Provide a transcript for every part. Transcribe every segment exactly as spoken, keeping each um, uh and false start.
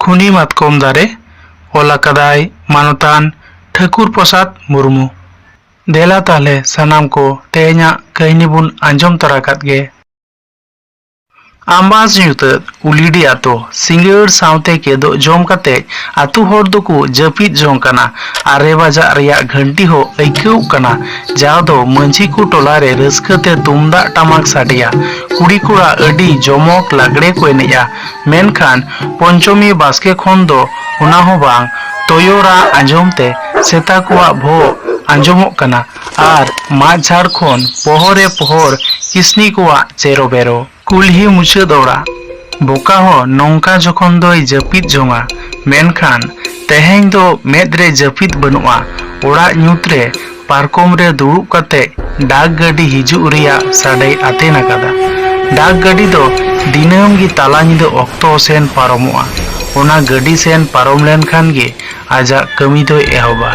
ᱠᱷᱩᱱᱤ ᱢᱟᱛᱠᱚᱢ ᱫᱟᱨᱮ᱾ ᱚᱞ ᱟᱠᱟᱫᱟᱭ ᱢᱟᱱᱚᱛᱟᱱ ᱴᱷᱟᱹᱠᱩᱨ ᱯᱨᱚᱥᱟᱫᱽ ᱢᱩᱨᱢᱩ᱾ ᱫᱮᱞᱟ ᱛᱟᱦᱞᱮ ᱥᱟᱱᱟᱢ ᱠᱚ ᱛᱮᱦᱮᱧᱟᱜ ᱠᱟᱹᱦᱱᱤ ᱵᱚᱱ ᱟᱸᱡᱚᱢ ᱛᱚᱨᱟ ᱠᱟᱫ ᱜᱮ᱾ ᱟᱢᱵᱟᱥ ᱧᱩᱛᱟᱹᱛ ᱩᱞᱤᱰᱤ ᱟᱛᱳ᱾ ᱥᱤᱸᱜᱟᱹᱲ ᱥᱟᱶᱛᱮ ᱠᱮᱫᱳᱜ ᱡᱚᱢ ᱠᱟᱛᱮ ᱟᱛᱳ ᱦᱚᱲ ᱫᱚᱠᱚ ᱡᱟᱹᱯᱤᱫ ᱡᱚᱝ ᱠᱟᱱᱟ᱾ ᱟᱨᱮ ᱵᱟᱡᱟᱜ ᱨᱮᱭᱟᱜ ᱜᱷᱟᱹᱱᱴᱤ ᱦᱚᱸ ᱟᱹᱭᱠᱟᱹᱣᱜ ᱠᱟᱱᱟ, ᱡᱟᱦᱟᱸ ᱫᱚ ᱢᱟᱹᱡᱷᱤ ᱠᱚ ᱴᱚᱞᱟ ᱨᱮ ᱨᱟᱹᱥᱠᱟᱹ ᱛᱮ ᱛᱩᱢᱫᱟᱜ ᱴᱟᱢᱟᱠ ᱥᱟᱰᱮᱭᱟ᱾ ᱠᱩᱲᱤ ᱠᱚᱲᱟ ᱟᱹᱰᱤ ᱡᱚᱢᱚᱠ ᱞᱟᱜᱽᱲᱮ ᱠᱚ ᱮᱱᱮᱡᱼᱟ᱾ ᱢᱮᱱᱠᱷᱟᱱ ᱯᱚᱧᱪᱚᱢᱤ ᱵᱟᱥᱠᱮ ᱠᱷᱚᱱ ᱫᱚ ᱚᱱᱟ ᱦᱚᱸ ᱵᱟᱝ, ᱛᱚᱭᱚ ᱨᱟᱜ ᱟᱸᱡᱚᱢ ᱛᱮ ᱥᱮᱛᱟ ᱠᱚᱣᱟᱜ ᱵᱷᱚᱜ ᱟᱸᱡᱚᱢᱚᱜ ᱠᱟᱱᱟ᱾ ᱟᱨ ᱢᱟᱫ ᱡᱷᱟᱲ ᱠᱷᱚᱱ ᱯᱚᱦᱚᱨᱮ ᱯᱚᱦᱚᱨ ᱠᱤᱥᱱᱤ ᱠᱚᱣᱟᱜ ᱪᱮᱨᱚ ᱵᱮᱨᱚ᱾ ᱠᱩᱞᱦᱤ ᱢᱩᱪᱟᱹᱫ ᱚᱲᱟᱜ᱾ ᱵᱚᱠᱟ ᱦᱚᱸ ᱱᱚᱝᱠᱟ ᱡᱚᱠᱷᱚᱱ ᱫᱚᱭ ᱡᱟᱹᱯᱤᱫ ᱡᱚᱝᱟ, ᱢᱮᱱᱠᱷᱟᱱ ᱛᱮᱦᱮᱧ ᱫᱚ ᱢᱮᱫ ᱨᱮ ᱡᱟᱹᱯᱤᱫ ᱵᱟᱹᱱᱩᱜᱼᱟ᱾ ᱚᱲᱟᱜ ᱧᱩᱛ ᱨᱮ ᱯᱟᱨᱠᱚᱢ ᱨᱮ ᱫᱩᱲᱩᱵ ᱠᱟᱛᱮ ᱰᱟᱠ ᱜᱟᱹᱰᱤ ᱦᱤᱡᱩᱜ ᱨᱮᱭᱟᱜ ᱥᱟᱰᱮᱭ ᱟᱛᱮᱱ ᱟᱠᱟᱫᱟ᱾ ᱰᱟᱠ ᱜᱟᱹᱰᱤ ᱫᱚ ᱫᱤᱱᱟᱹᱢ ᱜᱮ ᱛᱟᱞᱟ ᱧᱤᱫᱟᱹ ᱚᱠᱛᱚ ᱥᱮᱱ ᱯᱟᱨᱚᱢᱚᱜᱼᱟ᱾ ᱚᱱᱟ ᱜᱟᱹᱰᱤ ᱥᱮᱱ ᱯᱟᱨᱚᱢ ᱞᱮᱱᱠᱷᱟᱱ ᱜᱮ ᱟᱡᱟᱜ ᱠᱟᱹᱢᱤ ᱫᱚᱭ ᱮᱦᱚᱵᱟ᱾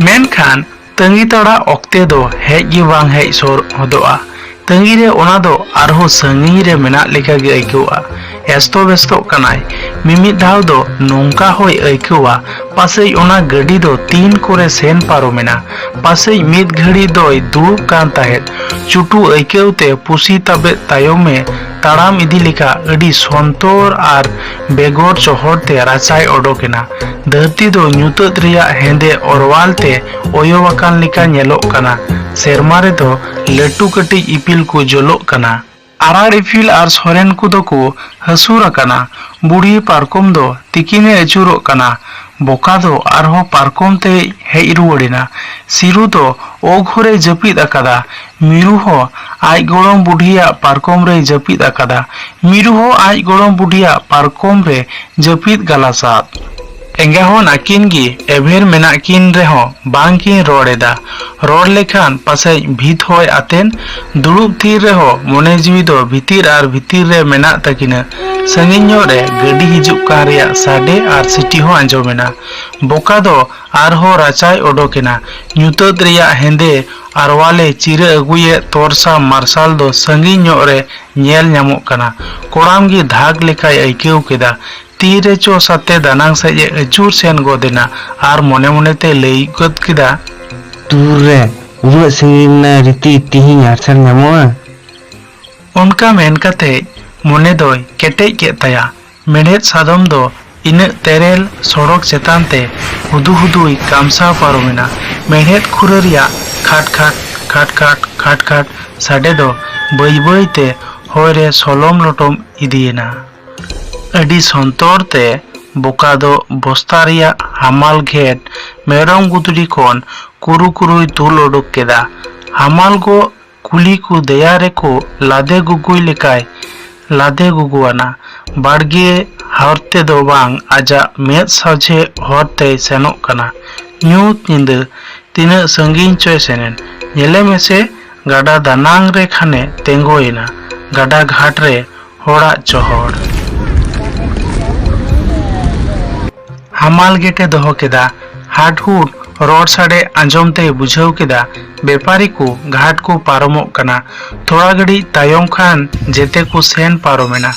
ᱢᱮᱱᱠᱷᱟᱱ ᱛᱟᱺᱜᱤ ᱛᱟᱲᱟᱜ ᱚᱠᱛᱮ ᱫᱚ ᱦᱮᱡ ᱜᱮ ᱵᱟᱝ ᱦᱮᱡ ᱥᱩᱨ ᱦᱚᱫᱚᱜᱼᱟ᱾ ᱛᱟᱺᱜᱤ ᱨᱮ ᱚᱱᱟ ᱫᱚ ᱟᱨᱦᱚᱸ ᱥᱟᱺᱜᱤᱧ ᱨᱮ ᱢᱮᱱᱟᱜ ᱞᱮᱠᱟ ᱜᱮ ᱟᱹᱭᱠᱟᱹᱣᱜᱼᱟ᱾ ᱮᱥᱛᱚ ᱵᱮᱥᱛᱚᱜ ᱠᱟᱱᱟᱭ᱾ ᱢᱤᱢᱤᱫ ᱫᱷᱟᱣ ᱫᱚ ᱱᱚᱝᱠᱟ ᱦᱚᱸᱭ ᱟᱹᱭᱠᱟᱹᱣᱟ, ᱯᱟᱥᱮᱡ ᱚᱱᱟ ᱜᱟᱹᱰᱤ ᱫᱚ ᱛᱤᱱ ᱠᱚᱨᱮ ᱥᱮᱱ ᱯᱟᱨᱚᱢᱮᱱᱟ᱾ ᱯᱟᱥᱮᱡ ᱢᱤᱫ ᱜᱷᱟᱹᱲᱤ ᱫᱚᱭ ᱫᱩᱲᱩᱵ ᱠᱟᱱ ᱛᱟᱦᱮᱸᱫ᱾ ᱪᱩᱴᱩ ᱟᱹᱭᱠᱟᱹᱣ ᱛᱮ ᱯᱩᱥᱤ ᱛᱟᱵᱮᱫ ᱛᱟᱭᱚᱢᱮ ᱛᱟᱲᱟᱢ ᱤᱫᱤ ᱞᱮᱠᱟ ᱟᱹᱰᱤ ᱥᱚᱱᱛᱚᱨ ᱟᱨ ᱵᱮᱜᱚᱨ ᱪᱚᱦᱚᱲ ᱛᱮ ᱨᱟᱪᱟᱭ ᱚᱰᱚᱠ ᱮᱱᱟ᱾ ᱫᱷᱟᱹᱨᱛᱤ ᱫᱚ ᱧᱩᱛᱟᱹᱛ ᱨᱮᱭᱟᱜ ᱦᱮᱸᱫᱮ ᱚᱨᱣᱟᱞ ᱛᱮ ᱚᱭᱚ ᱟᱠᱟᱱ ᱞᱮᱠᱟ ᱧᱮᱞᱚᱜ ᱠᱟᱱᱟ᱾ ᱥᱮᱨᱢᱟ ᱨᱮᱫᱚ ᱞᱟᱹᱴᱩ ᱠᱟᱹᱴᱤᱡ ᱤᱯᱤᱞ ᱠᱚ ᱡᱚᱞᱚᱜ ᱠᱟᱱᱟ᱾ ᱟᱨᱟᱲ ᱤᱯᱤᱞ ᱟᱨ ᱥᱚᱨᱮᱱ ᱠᱚᱫᱚ ᱠᱚ ᱦᱟᱹᱥᱩᱨ ᱟᱠᱟᱱᱟ᱾ ᱵᱩᱲᱦᱤ ᱯᱟᱨᱠᱚᱢ ᱫᱚ ᱛᱤᱠᱤᱱᱮ ᱟᱹᱪᱩᱨᱚᱜ ᱠᱟᱱᱟ᱾ ᱵᱚᱠᱟ ᱫᱚ ᱟᱨᱦᱚᱸ ᱯᱟᱨᱠᱚᱢ ᱛᱮᱭ ᱦᱮᱡ ᱨᱩᱣᱟᱹᱲ ᱮᱱᱟ᱾ ᱥᱤᱨᱩ ᱫᱚ ᱚᱜᱷᱚᱨᱮ ᱡᱟᱹᱯᱤᱫ ᱟᱠᱟᱫᱟ᱾ ᱢᱤᱨᱩ ᱦᱚᱸ ᱟᱡ ᱜᱚᱲᱚᱢ ᱵᱩᱰᱷᱤᱭᱟᱜ ᱯᱟᱨᱠᱚᱢ ᱨᱮᱭ ᱡᱟᱹᱯᱤᱫ ᱟᱠᱟᱫᱟ᱾ ᱢᱤᱨᱩ ᱦᱚᱸ ᱟᱡ ᱜᱚᱲᱚᱢ ᱵᱩᱰᱷᱤᱭᱟᱜ ᱯᱟᱨᱠᱚᱢ ᱨᱮ ᱡᱟᱹᱯᱤᱫ ᱜᱟᱞᱟᱥᱟᱫ᱾ ᱮᱸᱜᱟ ᱦᱚᱱ ᱟᱹᱠᱤᱱ ᱜᱮ ᱮᱵᱷᱮᱨ ᱢᱮᱱᱟᱜ ᱠᱤᱱ ᱨᱮᱦᱚᱸ ᱵᱟᱝ ᱠᱤᱱ ᱨᱚᱲ ᱮᱫᱟ᱾ ᱨᱚᱲ ᱞᱮᱠᱷᱟᱱ ᱯᱟᱥᱮᱡ ᱵᱷᱤᱛ ᱦᱚᱭ ᱟᱛᱮᱱ᱾ ᱫᱩᱲᱩᱵ ᱛᱷᱤᱨ ᱨᱮᱦᱚᱸ ᱢᱚᱱᱮ ᱡᱤᱣᱤ ᱫᱚ ᱵᱷᱤᱛᱤᱨ ᱟᱨ ᱵᱷᱤᱛᱤᱨ ᱨᱮ ᱢᱮᱱᱟᱜ ᱛᱟᱹᱠᱤᱱᱟ᱾ ᱥᱟᱺᱜᱤᱧ ᱧᱚᱜ ᱨᱮ ᱜᱟᱹᱰᱤ ᱦᱤᱡᱩᱜ ᱠᱟᱱ ᱨᱮᱭᱟᱜ ᱥᱟᱰᱮ ᱟᱨ ᱥᱤᱴᱤ ᱦᱚᱸ ᱟᱸᱡᱚᱢ ᱮᱱᱟ᱾ ᱵᱚᱠᱟ ᱫᱚ ᱟᱨᱦᱚᱸ ᱨᱟᱪᱟᱭ ᱚᱰᱚᱠ ᱮᱱᱟ᱾ ᱧᱩᱛᱟᱹᱛ ᱨᱮᱭᱟᱜ ᱦᱮᱸᱫᱮ ᱟᱨᱣᱟᱞᱮ ᱪᱤᱨᱟᱹ ᱟᱹᱜᱩᱭᱮᱫ ᱛᱚᱨᱥᱟ ᱢᱟᱨᱥᱟᱞ ᱫᱚ ᱥᱟᱺᱜᱤᱧ ᱧᱚᱜ ᱨᱮ ᱧᱮᱞ ᱧᱟᱢᱚᱜ ᱠᱟᱱᱟ᱾ ᱠᱚᱲᱟᱢ ᱜᱮ ᱫᱷᱟᱜᱽ ᱞᱮᱠᱟᱭ ᱟᱹᱭᱠᱟᱹᱣ ᱠᱮᱫᱟ᱾ ᱛᱤᱨᱮ ᱪᱚ ᱥᱟᱛᱮ ᱫᱟᱱᱟᱝ ᱥᱮᱫ ᱮ ᱟᱹᱪᱩᱨ ᱥᱮᱱ ᱜᱚᱫ ᱮᱱᱟ ᱟᱨ ᱢᱚᱱᱮ ᱢᱚᱱᱮᱛᱮ ᱞᱟᱹᱭ ᱜᱚᱫ ᱠᱮᱫᱟ, "ᱛᱩᱨ ᱨᱮ ᱩᱱᱟᱹᱜ ᱥᱟᱺᱜᱤᱧ ᱨᱮᱱᱟᱜ ᱨᱤᱛᱤ ᱛᱤᱦᱤᱧ ᱟᱨᱥᱟᱞ ᱧᱟᱢᱚᱜᱼᱟ?" ᱚᱱᱠᱟ ᱢᱮᱱ ᱠᱟᱛᱮ ᱢᱚᱱᱮ ᱫᱚᱭ ᱠᱮᱴᱮᱡ ᱠᱮᱫ ᱛᱟᱭᱟ᱾ ᱢᱮᱲᱦᱮᱫ ᱥᱟᱫᱚᱢ ᱫᱚ ᱤᱱᱟᱹᱜ ᱛᱮᱨᱮᱞ ᱥᱚᱲᱚᱠ ᱪᱮᱛᱟᱱ ᱛᱮ ᱦᱩᱫᱩ ᱦᱩᱫᱩᱭ ᱠᱟᱢᱥᱟᱣ ᱯᱟᱨᱚᱢᱮᱱᱟ᱾ ᱢᱮᱲᱦᱮᱫ ᱠᱷᱩᱨᱟᱹ ᱨᱮᱭᱟᱜ ᱠᱷᱟᱴ ᱠᱷᱟᱴ, ᱠᱷᱟᱴ ᱠᱷᱟᱴ, ᱠᱷᱟᱴ ᱠᱷᱟᱴ ᱥᱟᱰᱮ ᱫᱚ ᱵᱟᱹᱭ ᱵᱟᱹᱭ ᱛᱮ ᱦᱚᱭ ᱨᱮ ᱥᱚᱞᱚᱢ ᱞᱚᱴᱚᱢ ᱤᱫᱤᱭᱮᱱᱟ᱾ ᱟᱹᱰᱤ ᱥᱚᱱᱛᱚᱨ ᱛᱮ ᱵᱚᱠᱟ ᱫᱚ ᱵᱚᱥᱛᱟ ᱨᱮᱭᱟᱜ ᱦᱟᱢᱟᱞ ᱜᱷᱮᱴ ᱢᱮᱨᱚᱢ ᱜᱩᱫᱽᱲᱤ ᱠᱷᱚᱱ ᱠᱩᱨᱩ ᱠᱩᱨᱩᱭ ᱛᱩᱞ ᱩᱰᱩᱠ ᱠᱮᱫᱟ᱾ ᱦᱟᱢᱟᱞ ᱜᱚᱜ ᱠᱩᱞᱤ ᱠᱚ ᱫᱮᱭᱟ ᱨᱮᱠᱚ ᱞᱟᱫᱮ ᱜᱩᱜᱩᱭ ᱞᱮᱠᱟᱭ ᱞᱟᱫᱮ ᱜᱩᱜᱩᱣᱟᱱᱟ᱾ ᱵᱟᱲᱜᱮ ᱦᱚᱨ ᱛᱮᱫᱚ ᱵᱟᱝ, ᱟᱡᱟᱜ ᱢᱮᱫ ᱥᱚᱡᱷᱮ ᱦᱚᱨ ᱛᱮᱭ ᱥᱮᱱᱚᱜ ᱠᱟᱱᱟ᱾ ᱧᱩᱛ ᱧᱤᱫᱟᱹ ᱛᱤᱱᱟᱹᱜ ᱥᱟᱺᱜᱤᱧ ᱪᱚᱭ ᱥᱮᱱᱮᱱ, ᱧᱮᱞᱮ ᱢᱮᱥᱮ, ᱜᱟᱰᱟ ᱫᱟᱱᱟᱝ ᱨᱮ ᱠᱷᱟᱱᱮ ᱛᱮᱸᱜᱚᱭᱮᱱᱟ᱾ ᱜᱟᱰᱟ ᱜᱷᱟᱴ ᱨᱮ ᱦᱚᱲᱟᱜ ᱪᱚᱦᱚᱲ᱾ ᱦᱟᱢᱟᱞ ᱜᱮᱴᱮ ᱫᱚᱦᱚ ᱠᱮᱫᱟ᱾ ᱦᱟᱰᱦᱩᱰ ᱨᱚᱲ ᱥᱟᱰᱮ ᱟᱸᱡᱚᱢ ᱛᱮᱭ ᱵᱩᱡᱷᱟᱹᱣ ᱠᱮᱫᱟ, ᱵᱮᱯᱟᱨᱤ ᱠᱚ ᱜᱷᱟᱴ ᱠᱚ ᱯᱟᱨᱚᱢᱚᱜ ᱠᱟᱱᱟ᱾ ᱛᱷᱚᱲᱟ ᱜᱷᱟᱹᱲᱤᱡ ᱛᱟᱭᱚᱢ ᱠᱷᱟᱱ ᱡᱮᱛᱮ ᱠᱚ ᱥᱮᱱ ᱯᱟᱨᱚᱢᱮᱱᱟ᱾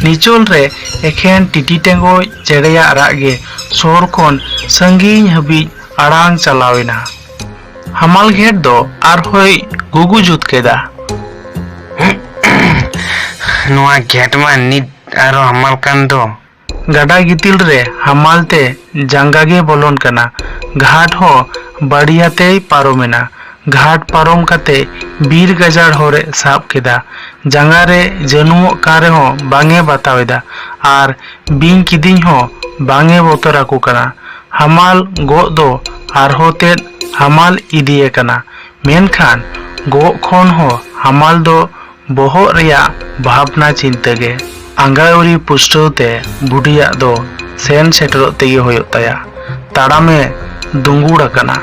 ᱱᱤᱪᱚᱞ ᱨᱮ ᱮᱠᱷᱮᱱ ᱴᱤᱴᱤ ᱴᱮᱸᱜᱚᱡ ᱪᱮᱬᱮᱭᱟᱜ ᱨᱟᱜ ᱜᱮ ᱥᱩᱨ ᱠᱷᱚᱱ ᱥᱟᱺᱜᱤᱧ ᱦᱟᱹᱵᱤᱡ ᱟᱲᱟᱝ ᱪᱟᱞᱟᱣ ᱮᱱᱟ᱾ ᱦᱟᱢᱟᱞ ᱜᱷᱮᱴ ᱫᱚ ᱟᱨᱦᱚᱸᱭ ᱜᱩᱜᱩ ᱡᱩᱛ ᱠᱮᱫᱟ᱾ ᱱᱚᱣᱟ ᱜᱷᱮᱴ ᱢᱟ ᱱᱤᱛ ᱟᱨᱦᱚᱸ ᱦᱟᱢᱟᱞ ᱠᱟᱱ ᱫᱚ᱾ ᱜᱟᱰᱟ ᱜᱤᱛᱤᱞ ᱨᱮ ᱦᱟᱢᱟᱞ ᱛᱮ ᱡᱟᱸᱜᱟ ᱜᱮ ᱵᱚᱞᱚᱱ ᱠᱟᱱᱟ᱾ ᱜᱷᱟᱴ ᱦᱚᱸ ᱵᱟᱹᱲᱤᱭᱟᱛᱮᱭ ᱯᱟᱨᱚᱢᱮᱱᱟ᱾ ᱜᱷᱟᱴ ᱯᱟᱨᱚᱢ ᱠᱟᱛᱮ ᱵᱤᱨ ᱜᱟᱡᱟᱲ ᱦᱚᱨᱮ ᱥᱟᱵ ᱠᱮᱫᱟ᱾ ᱡᱟᱸᱜᱟ ᱨᱮ ᱡᱟᱹᱱᱩᱢᱚᱜ ᱠᱟᱱ ᱨᱮᱦᱚᱸ ᱵᱟᱝ ᱮ ᱵᱟᱛᱟᱣ ᱮᱫᱟ ᱟᱨ ᱵᱤᱧ ᱠᱤᱫᱤᱧ ᱦᱚᱸ ᱵᱟᱝ ᱮ ᱵᱚᱛᱚᱨ ᱟᱠᱚ ᱠᱟᱱᱟ᱾ ᱦᱟᱢᱟᱞ ᱜᱚᱜ ᱫᱚ ᱟᱨᱦᱚᱸ ᱛᱮᱫ ᱦᱟᱢᱟᱞ ᱤᱫᱤᱭᱮ ᱠᱟᱱᱟ, ᱢᱮᱱᱠᱷᱟᱱ ᱜᱚᱜ ᱠᱷᱚᱱ ᱦᱚᱸ ᱦᱟᱢᱟᱞ ᱫᱚ ᱵᱚᱦᱚᱜ ᱨᱮᱭᱟᱜ ᱵᱷᱟᱵᱽᱱᱟ ᱪᱤᱱᱛᱟᱹ ᱜᱮ᱾ ᱟᱸᱜᱟ ᱟᱹᱣᱨᱤ ᱯᱩᱥᱴᱟᱹᱣ ᱛᱮ ᱵᱩᱰᱤᱭᱟᱜ ᱫᱚ ᱥᱮᱱ ᱥᱮᱴᱮᱨᱚᱜ ᱛᱮᱜᱮ ᱦᱩᱭᱩᱜ ᱛᱟᱭᱟ᱾ ᱛᱟᱲᱟᱢᱮ ᱫᱩᱸᱜᱩᱲ ᱟᱠᱟᱱᱟ᱾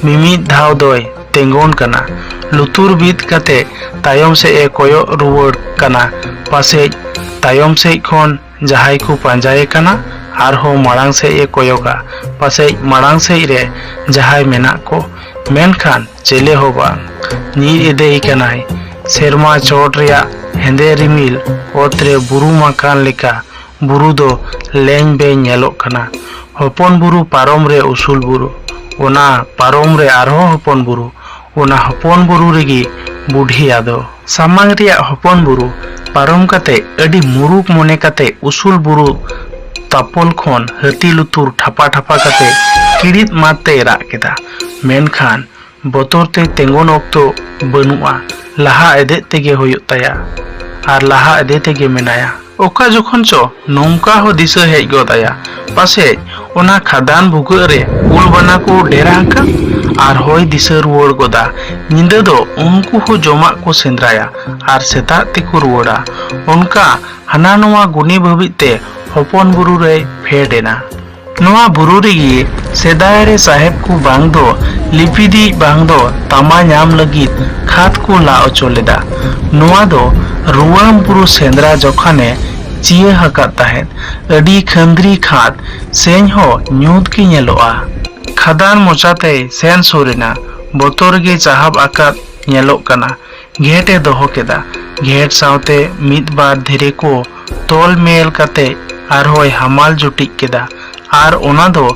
ᱢᱤᱢᱤᱫ ᱫᱷᱟᱣ ᱫᱚᱭ ᱛᱮᱸᱜᱚᱱ ᱠᱟᱱᱟ᱾ ᱞᱩᱛᱩᱨ ᱵᱤᱫ ᱠᱟᱛᱮ ᱛᱟᱭᱚᱢ ᱥᱮᱫ ᱮ ᱠᱚᱭᱚᱜ ᱨᱩᱣᱟᱹᱲ ᱠᱟᱱᱟ᱾ ᱯᱟᱥᱮᱡ ᱛᱟᱭᱚᱢ ᱥᱮᱫ ᱠᱷᱚᱱ ᱡᱟᱦᱟᱸᱭ ᱠᱚ ᱯᱟᱸᱡᱟᱭᱮ ᱠᱟᱱᱟ, ᱟᱨᱦᱚᱸ ᱢᱟᱲᱟᱝ ᱥᱮᱫ ᱮ ᱠᱚᱭᱚᱜᱟ, ᱯᱟᱥᱮᱡ ᱢᱟᱲᱟᱝ ᱥᱮᱫ ᱨᱮ ᱡᱟᱦᱟᱸᱭ ᱢᱮᱱᱟᱜ ᱠᱚ, ᱢᱮᱱᱠᱷᱟᱱ ᱪᱮᱞᱮ ᱦᱚᱸ ᱵᱟᱝ᱾ ᱧᱤᱨ ᱤᱫᱤᱭᱮ ᱠᱟᱱᱟᱭ᱾ ᱥᱮᱨᱢᱟ ᱪᱚᱴ ᱨᱮᱭᱟᱜ ᱦᱮᱸᱫᱮ ᱨᱤᱢᱤᱞ ᱚᱛ ᱨᱮ ᱵᱩᱨᱩᱢ ᱟᱠᱟᱱ ᱞᱮᱠᱟ ᱵᱩᱨᱩ ᱫᱚ ᱞᱮᱧ ᱵᱮᱧ ᱧᱮᱞᱚᱜ ᱠᱟᱱᱟ᱾ ᱦᱚᱯᱚᱱ ᱵᱩᱨᱩ ᱯᱟᱨᱚᱢ ᱨᱮ ᱩᱥᱩᱞ ᱵᱩᱨᱩ, ᱚᱱᱟ ᱯᱟᱨᱚᱢ ᱨᱮ ᱟᱨᱦᱚᱸ ᱦᱚᱯᱚᱱ ᱵᱩᱨᱩ, ᱚᱱᱟ ᱦᱚᱯᱚᱱ ᱵᱩᱨᱩ ᱨᱮᱜᱮ ᱵᱩᱰᱷᱤ ᱟᱫᱚ᱾ ᱥᱟᱢᱟᱝ ᱨᱮᱭᱟᱜ ᱦᱚᱯᱚᱱ ᱵᱩᱨᱩ ᱯᱟᱨᱚᱢ ᱠᱟᱛᱮ ᱟᱹᱰᱤ ᱢᱩᱨᱩᱠ ᱢᱚᱱᱮ ᱠᱟᱛᱮ ᱩᱥᱩᱞ ᱵᱩᱨᱩ ᱛᱟᱯᱚᱞ ᱠᱷᱚᱱ ᱦᱟᱹᱛᱤ ᱞᱩᱛᱩᱨ ᱴᱷᱟᱯᱟ ᱴᱷᱟᱯᱟ ᱠᱟᱛᱮ ᱠᱤᱲᱤᱫ ᱢᱟᱛ ᱛᱮᱭ ᱨᱟᱜ ᱠᱮᱫᱟ᱾ ᱢᱮᱱᱠᱷᱟᱱ ᱵᱚᱛᱚᱨ ᱛᱮ ᱛᱮᱸᱜᱚᱱ ᱚᱠᱛᱚ ᱵᱟᱹᱱᱩᱜᱼᱟ, ᱞᱟᱦᱟ ᱤᱫᱤᱜ ᱛᱮᱜᱮ ᱦᱩᱭᱩᱜ ᱛᱟᱭᱟ᱾ ᱟᱨ ᱞᱟᱦᱟ ᱤᱫᱤ ᱛᱮᱜᱮ ᱢᱮᱱᱟᱭᱟ᱾ ᱚᱠᱟ ᱡᱚᱠᱷᱚᱱ ᱪᱚ ᱱᱚᱝᱠᱟ ᱦᱚᱸ ᱫᱤᱥᱟᱹ ᱦᱮᱡ ᱜᱚᱫ ᱟᱭᱟ, ᱯᱟᱥᱮᱡ ᱚᱱᱟ ᱠᱷᱟᱫᱟᱱ ᱵᱷᱩᱜᱟᱹᱜ ᱨᱮ ᱩᱞ ᱵᱟᱱᱟ ᱠᱚ ᱰᱮᱨᱟ ᱟᱠᱟᱱ᱾ ᱟᱨ ᱦᱚᱸᱭ ᱫᱤᱥᱟᱹ ᱨᱩᱣᱟᱹᱲ ᱜᱚᱫᱟ, ᱧᱤᱫᱟᱹ ᱫᱚ ᱩᱱᱠᱩ ᱦᱚᱸ ᱡᱚᱢᱟᱜ ᱠᱚ ᱥᱮᱸᱫᱽᱨᱟᱭᱟ ᱟᱨ ᱥᱮᱛᱟᱜ ᱛᱮᱠᱚ ᱨᱩᱣᱟᱹᱲᱟ᱾ ᱚᱱᱠᱟ ᱦᱟᱱᱟ ᱱᱚᱣᱟ ᱜᱩᱱᱤ ᱵᱷᱟᱹᱵᱤᱡ ᱛᱮ ᱦᱚᱯᱚᱱ ᱵᱩᱨᱩ ᱨᱮᱭ ᱯᱷᱮᱰ ᱮᱱᱟ᱾ ᱱᱚᱣᱟ ᱵᱩᱨᱩ ᱨᱮᱜᱮ ᱥᱮᱫᱟᱭ ᱨᱮ ᱥᱟᱦᱮᱵ ᱠᱚ ᱵᱟᱝ ᱫᱚ ᱞᱤᱯᱤᱫᱤᱡ ᱵᱟᱝ ᱫᱚ ᱛᱟᱢᱟ ᱧᱟᱢ ᱞᱟᱹᱜᱤᱫ ᱠᱷᱟᱫᱽ ᱠᱚ ᱞᱟ ᱚᱪᱚ ᱞᱮᱫᱟ᱾ ᱱᱚᱣᱟ ᱫᱚ ᱨᱩᱣᱟᱹᱢ ᱵᱩᱨᱩ ᱥᱮᱸᱫᱽᱨᱟ ᱡᱚᱠᱷᱟᱱᱮ ᱪᱤᱭᱟᱹ ᱟᱠᱟᱫ ᱛᱟᱦᱮᱸᱫ᱾ ᱟᱹᱰᱤ ᱠᱷᱟᱹᱱᱫᱽᱨᱤ ᱠᱷᱟᱫᱽ, ᱥᱮᱧ ᱦᱚᱸ ᱧᱩᱛ ᱜᱮ ᱧᱮᱞᱚᱜᱼᱟ᱾ ᱠᱷᱟᱫᱟᱱ ᱢᱚᱪᱟᱛᱮᱭ ᱥᱮᱱ ᱥᱩᱨ ᱮᱱᱟ᱾ ᱵᱚᱛᱚᱨ ᱜᱮ ᱪᱟᱦᱟᱵ ᱟᱠᱟᱫ ᱧᱮᱞᱚᱜ ᱠᱟᱱᱟ᱾ ᱜᱷᱮᱴ ᱮ ᱫᱚᱦᱚ ᱠᱮᱫᱟ᱾ ᱜᱷᱮᱴ ᱥᱟᱶᱛᱮ ᱢᱤᱫ ᱵᱟᱨ ᱫᱷᱤᱨᱤ ᱠᱚ ᱛᱚᱞ ᱢᱮᱞ ᱠᱟᱛᱮ ᱟᱨᱦᱚᱸᱭ ᱦᱟᱢᱟᱞ ᱡᱩᱴᱤᱡ ᱠᱮᱫᱟ᱾ ᱟᱨ ᱚᱱᱟ ᱫᱚ